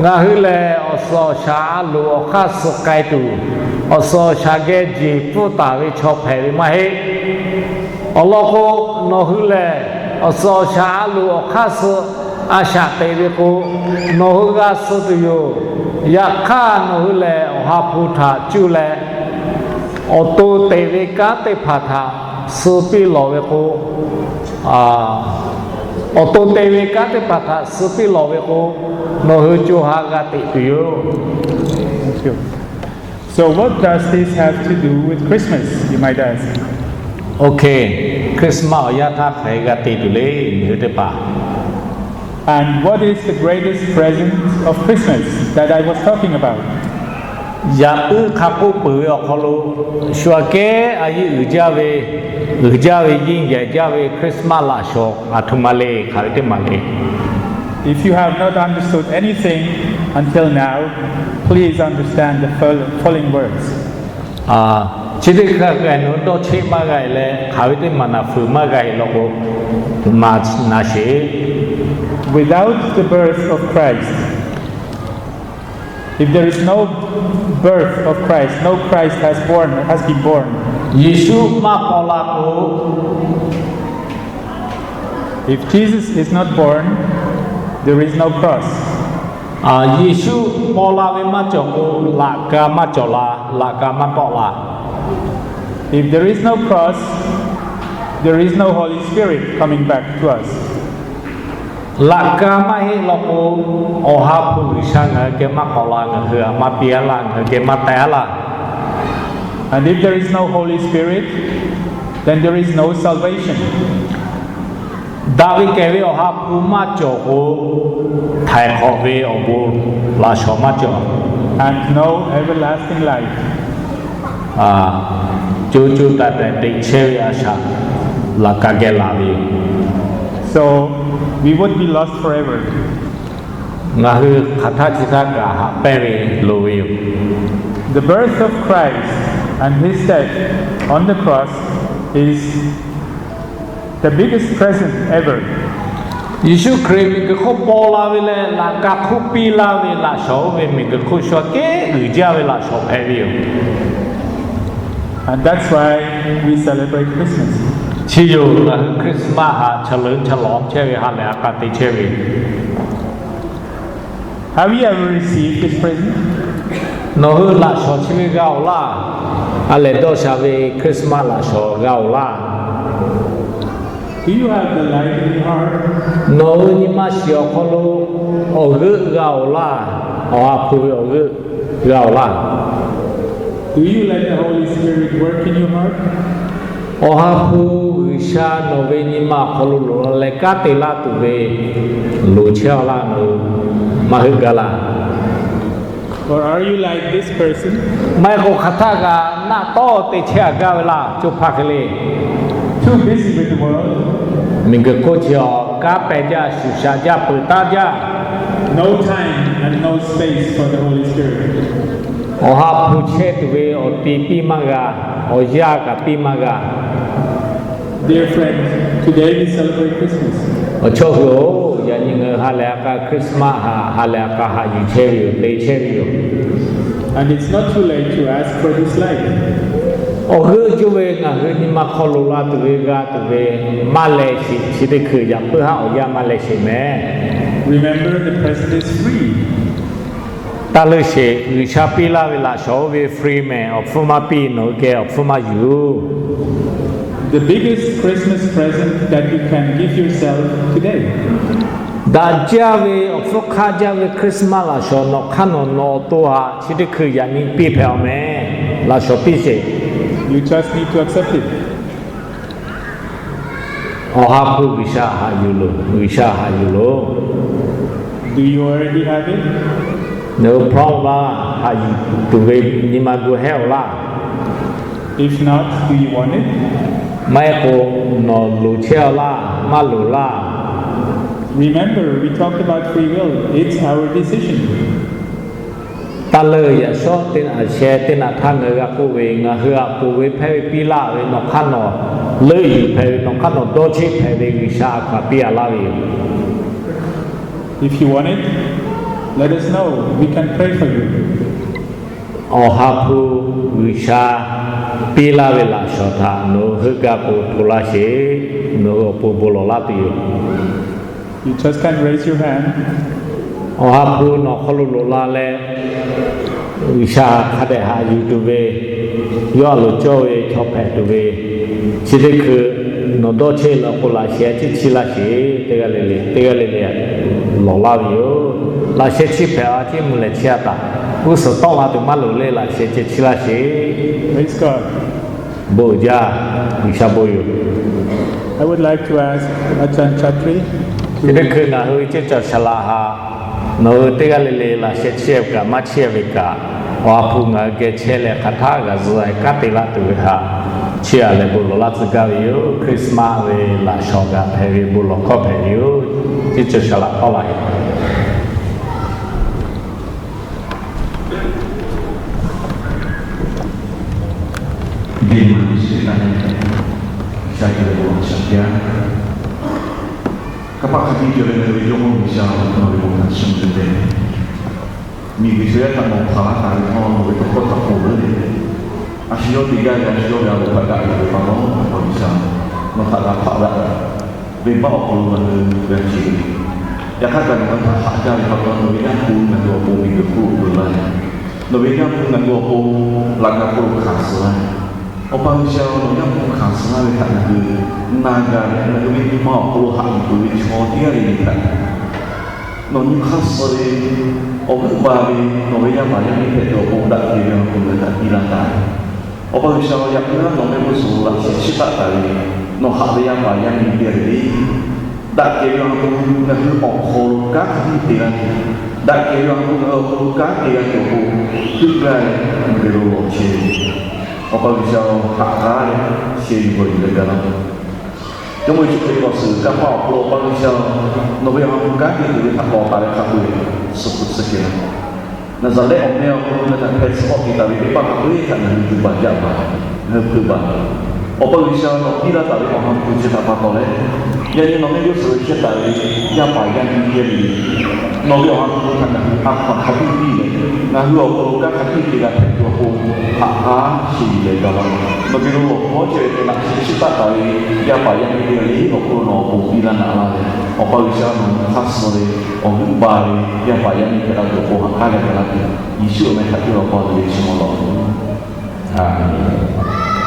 ngaˬ hui lehˬ awˬ suhˍ awˬ shaˍ a loˍ awˬ hk'aˇ suh k'ai tuˬ, awˬ suhˍ awˬ shaˍ geh jeˬ pfuhˇ taˍ ve chaw hpehꞈ ve maˇ heˆ. Awˬ lawn k'o, nawˬ hui lehˬ awˬ suhˍ awˬ shaˍ a loˍ awˬ hk'aˇ suh a shaꞈ teꞈ ve k'o, nawˬ hui g'a suh tuˬ yoˬ. Yaꞈ hk'aˇ, nawˬ hui lehˬ Awˬ ha hpu htaꞈ cuˇ leh, awˬ to teꞈ ve kanˉ teˇ hpaˍ htaꞈ suh piˇ lawˬ ve k'o, awˬ to te ve kanˉ teˇ hpaˍ htaꞈ suh piˇ lawˬ ve k'o, nawˬ hui co ha g'a teꞈ tuˬ yoˬ. So what does this have to do with Christmas, you might ask? Okay, Christmas awˬ yanˇ htaˇ hk'aˬ hk'e g'a te tuˬ le, miˬ hui teˇ hpaˍ. And what is the greatest present of Christmas that I was talking about? Yaꞈ puiˉ hk'a k'oˆ peuˬ ve awˬ hk'aw lo, shu aꞈ kehˉ a yeˇ uiˍ jaˇ ve, uiˍ jaˇ ve, yeˇ yehˬ jaˇ ve Christmas laꞈ shawˍ aˬ htoꞈ ma le, hk'aˬ ve teˇ maˬ le. If you have not understood anything until now, please understand the fol- following words. Chi teˇ hk'aˇ k'ai nawˬ hui dawˇ cheˆ maˇ g'a leh, hk'aˬ ve teˇ maˬ naˍ fuiˍ maˇ g'a law k'o, maˍ na sheˍ. Without the birth of Christ, if there is no birth of Christ, no Christ has born, has been born. Yeˍsuˆ maˇ paw la k'o, if Jesus is not born, there is no cross. Yeˍsuˆ paw la ve maˇ cawˬ k'o, laꞈ ka maˇ cawˬ la, laꞈ ka maˇ tawˆ la. If there is no cross, there is no Holy Spirit coming back to us. Laꞈ ka maˇ heˆ law k'o, Awˬ ha hpu G'uiˬsha ngaˬ hui geh maˇ k'awꞈ la, ngaˬ hui a maˇ piˇ a laˇ, ngaˬ hui geh maˇ taiˍ a laˇ. And if there is no Holy Spirit, then there is no salvation. Daꞈ ve kehˬ ve Awˬ ha hpu maˇ cawˬ k'o, htaiˍ hk'awꞈ ve awˬ bon laꞈ shawˍ maˇ cawˬ. And no everlasting life. Co co taiˍ taiˍ teꞈ chehˇ ve a shaꞈ laꞈ ka geh laˬ ve yoˬ. So we would be lost forever. Ngaˬ hui hk'aˬ htaˇ chi htaˇ kaꞈ haꞈ pehnˇ ve loˍ ve yoˬ. The birth of Christ and his death on the cross is the biggest present ever. Yeˍsuˆ Hkriꞈ miˬguiˬ hk'oˆ paw la ve leh laꞈ ka hk'oˆ piˇ laˇ ve laꞈ shawnˍ oˇ ve miˬguiˬ hk'oˆ shu aꞈ kehˉ uiˍ jaˇ ve laꞈ shawnˍ hpehꞈ ve yoˬ. And that's why we celebrate Christmas. Chi yoˬ, ngaˬ hui Christmas haꞈ chaw leuˉ chaw lawˬ chehˇ ve ha lehˬ a k'a te chehˇ ve. Have you ever received this present? Nawˬ hui laꞈ shawnˍ chi ve g'a-oˬ laˇ. A lehˬ dawˇ sha ve Christmas laꞈ shawnˍ g'a-oˬ laˇ. Do you have the light in your heart? Nawˬ hui nyi ma shiˍ awˬ hk'aw lo awˬ g'euˆ g'a-oˬ laˇ. Awˬ ha hpu ve awˬ g'euˆ g'a-oˬ laˇ. Do you let the Holy Spirit work in your heart? Awˬ ha hpu G'uiˬsha nawˬ ve nyi ma awˬ hk'aw lo loꞈ la leh kanˉ te laˇ tuˬ ve loˍ chehˇ-oˆ laˇ, nawˬ hui maˇ heuˆ gaˇ laˇ. Or are you like this person? Maˇ heˆ k'o hk'aˬ htaˇ kaꞈ naˆ tawˇ te chehˇ-a gaˇ ve laˇ, co hpaˇ hk'e le. Too busy with the world. Miˬguiˬ hk'oˆ chi awˬ kanˉ pehˬ jaˇ, shuˍ shaꞈ jaˇ, peuˬ taˍ jaˇ. No time and no space for the Holy Spirit. Awˬ ha hpu chehˇ tuˬ ve awˬ ti piˇ maˇ g'a, awˬ yanˇ kaꞈ piˇ maˇ g'a. Dear friends, today we celebrate Christmas. Awˬ chawˇ hui-oˬ, yaꞈ nyi ngaˬ hui ha lehˬ a k'a Christmas haꞈ, ha lehˬ a k'a haꞈ yuˬ chehˇ ve yoˬ, te chehˇ ve yoˬ. And it's not too late to ask for this light. Awˬ g'euˆ cuˇ ve ngaˬ hui nyi ma hk'aw loꞈ la tuˬ ve g'a tuˬ ve maˇ leh sheˍ, chi teˇ hkui yaꞈ puiˉ haˉ awˬ yanˇ maˇ leh sheˍ mehˍ. Remember, the present is free. Taˇ leuˆ sheˍ, G'uiˬsha piˇ laˇ ve laꞈ shawnˍ oˇ ve free mehˍ, awˬ hpfuhˇ maˇ piˇ, nawˬ hui geh awˬ hpfuhˇ maˇ yuˬ. The biggest Christmas present that you can give yourself today. Daꞈ jaˇ ve awˬ hpfuhˇ hk'aˆ jaˇ ve Christmas laꞈ shawnˍ nawˬ hk'aˇ nawˬ nawˬ awˬ to haꞈ chi teˇ hkui yaꞈ nyi piˇ hpehꞈ-oˬ mehˍ. Laꞈ shawnˍ piˇ sheˍ. You just need to accept it. Awˬ ha hpu G'uiˬsha haꞈ yuˬ loˬ, G'uiˬsha haꞈ yuˬ loˬ. Do you already have it? Nawˬ hui hpawˇ laˇ, haꞈ yuˬ tuˬ ve nyi ma gu hehˉ-oˬ laˇ. If not, do you want it? Maˇ heˆ k'o, nawˬ loˍ chehˇ-a laˇ, maˇ loˍ laˇ. Remember, we talked about free will. It's our decision. Taˇ leuˆ, yaꞈ shawˉ teˇ naꞈ sheh teˇ naꞈ htaˇ ngaˬ hui g'a k'oˆ ve, ngaˬ hui aꞈ ponˬ ve hpehˇ ve piˇ laˇ ve, nawˬ hk'aˇ nawˬ leuˆ yuˬ hpehꞈ ve, nawˬ hk'aˇ nawˬ dawˇ cheˆ hpehꞈ ve G'uiˬsha a hkaw-anˬ piˇ-a laˇ ve yoˬ. If you want it, let us know. We can pray for you. Awˬ ha hpu G'uiˬsha piˇ laˇ ve laꞈ shawnˍ htaꞈ nawˬ hui heuˆ gaˇ k'o hto laˇ sheˍ. Nawˬ hui awˬ pon bon lawˬ laˇ tuˬ yoˬ. You just can raise your hand. Awˬ ha hpu nawˬ hk'aw lo loꞈ la leh, G'uiˬsha hk'a dehꞈ haꞈ yuˬ tuˬ ve, yawˇ a loˍ cawˇ ve chaw hpehꞈ tuˬ ve, chi teˇ hkui nawˬ dawˇ cheˆ la k'o laꞈ sheh a ciˉ chiˇ laˇ sheˍ. Teˇ g'aˇ le le, teˇ g'aˇ le le lawˬ laˇ ve yoˬ. Laꞈ sheh chiˇ hpehꞈ a ciˉ mvuh lehˬ chiˇ a taˍ. G'uˇ suhˍ tawˆ la tuˬ maˇ loˍ le, laꞈ sheh ceh chiˇ laˇ sheˍ. Praise God. Bon jaˇ, G'uiˬsha bon yoˬ. I would like to ask Ajahn Chatri. Chi teˇ hkui ngaˬ hui ceˇ cawˬ shaˍ laꞈ haꞈ, nawˬ hui teˇ g'aˇ le le laꞈ sheh chiˇ ve kaꞈ maˇ chiˇ ve kaꞈ, Awˬ ha hpu ngaˬ hui geh chehˇ leh hk'aˬ htaˇ g'a zuhꞈ-e kanˉ te laˇ tuˬ ve htaꞈ chiˇ aꞈ leh bon lawˬ laˇ tcuh gaˇ ve yoˬ. Christmas ve laꞈ shawnˍ g'a hpehꞈ ve bon lawˬ hkawˇ hpehꞈ ve yoˬ. Ceˇ cawˬ shaˍ laꞈ tawˆ la ve Deˇ maˬ teˇ shiˍ taˇ neˇ, shaˍ kehˬ ve awˬ shaˍ tiˉ, kanˇ paˆ hk'a biˇ cawˬ leh ngaˬ hui ve Jawˇmawˇ G'uiˬsha awˬ hk'aw lo ve bon htaꞈ shawˍ ve lehˬ, miˬguiˬ chaw yaˇ htaꞈ nawˬ hpanˍ laˇ taˍ ve htawˇ, nawˬ ve tawˇ hkawˇ htaꞈ ponˬ leuˉ leh, a shu yawˇ te gaˇ ve, a shu yawˇ ve a loˍ htaꞈ daꞈ ve pa taw, Awˬ pa G'uiˬsha, nawˬ htaꞈ g'a hpaˆ daꞈ. Venˇbaˆ awˬ hk'aw lo ngaˬ hui g'a ciˬ ve, yaꞈ hk'aˇ kaꞈ nawˬ ngaˬ htaꞈ haꞈ jaˇ ve pa taw, nawˬ ve Yaˇ hpu ngaˬ hui awˬ pon miˬguiˬ hk'oˆ lo loꞈ la leh, nawˬ ve Yaˇ hpu ngaˬ hui awˬ pon laꞈ ka hk'oˆ lo hkanˍ suh laˇ leh, Awˬ pa G'uiˬsha, nawˬ Yaˇ hpu hkanˍ suh laˇ ve htaꞈ ngaˬ hui na g'a leh, ngaˬ hui ve nyi ma awˬ hk'aw lo haꞈ yuˬ peuˬ ve chaw teˇ g'aˇ le le htaꞈ nawˬ nyi hk'aˇ suh ve awˬ g'euˆ ba ve nawˬ ve yaˇ paˍ yaˇ miˇ hpehꞈ tuˬ awˬ pon daꞈ kehˬ ve awˬ hk'aw lo ngaˬ hui htaꞈ piˇ laˇ taˍ. Awˬ pa G'uiˬsha, yaꞈ puiˉ haˉ nawˬ mehˆ g'uˇ suhˍ lo laꞈ sheh chiˇ taˆ taˍ ve, nawˬ haꞈ ve yaˇ paˍ yaˇ miˇ teˇ g'aˇ le le daꞈ kehˬ ve awˬ hk'aw lo ngaˬ hui awˬ hk'aw lo kanˉ hk'a biˇ te laˇ tuˬ, daꞈ kehˬ ve awˬ hk'aw lo ngaˬ hui awˬ hk'aw lo kanˉ te g'a tuˬ awˬ pon, heuˆ gaˇ leh ngaˬ hui lo lawˬ chehˇ ve, Awˬ pa G'uiˬsha-oˬ, haꞈ k'aˉ leh sheh yuˬ gawˬ yuˬ leh gaˬ laˇ. Jawˇmawˇ Yeˍsuˆ Hkriꞈ awˬ suhˍ kanˇ paˆ awˬ hk'aw lo Awˬ pa G'uiˬsha-oˬ, Nawˬ ve awˬ ha hpu kanˉ te tuˬ ve htaꞈ k'awꞈ taˍ leh hk'a peu-eˬ suh kuꞈ suh kehˬ. Naˍzaˍrehˆ awˬ meh awˬ hk'aw lo ngaˬ htaꞈ hpehꞈ tcuh k'awꞈ te taˍ ve teˇ hpaˍ hk'a peu-eˬ htaꞈ ngaˬ hui tuˬ baˬ jaˇ baˬ, ngaˬ hui hpeuꞈ baˬ. Awˬ pa G'uiˬsha, nawˬ piˇ laˇ taˍ ve awˬ ha hpu chi htaꞈ pa taw leh, yaꞈ nyi nawˬ mehˆ g'uˇ suhˍ lo chehˇ taˍ ve yaˇ paˍ yaˇ miˇ teˇ g'aˇ le le, nawˬ ve awˬ ha hpu htaꞈ ngaˬ hui a hkaw hk'a biˇ piˇ leh, ngaˬ hui awˬ hk'aw lo kanˉ hk'a biˇ te g'a hpehꞈ tuˬ awˬ pon haꞈ k'aˉ sheˍ yuˬ leh gaˬ la. Nawˬ geh lo awˬ hpawˇ ceh ve te naꞈ chi chiˇ taˆ taˍ ve yaˇ paˍ yaˇ miˇ teˇ g'aˇ le le awˬ hk'aw lo nawˬ awˬ pon piˇ laˇ naꞈ laˇ leh, Awˬ pa G'uiˬsha, nawˬ hk'aˇ suh ve awˬ g'euˆ ba ve yaˇ paˍ yaˇ miˇ hpehꞈ la tuˬ awˬ pon haꞈ k'aˉ leh gaˬ laˇ tuˬ, Yeˍsuˆ awˬ meh htaꞈ cuˇ leh Awˬ pa ve chi ma law. Aˬ menˍ.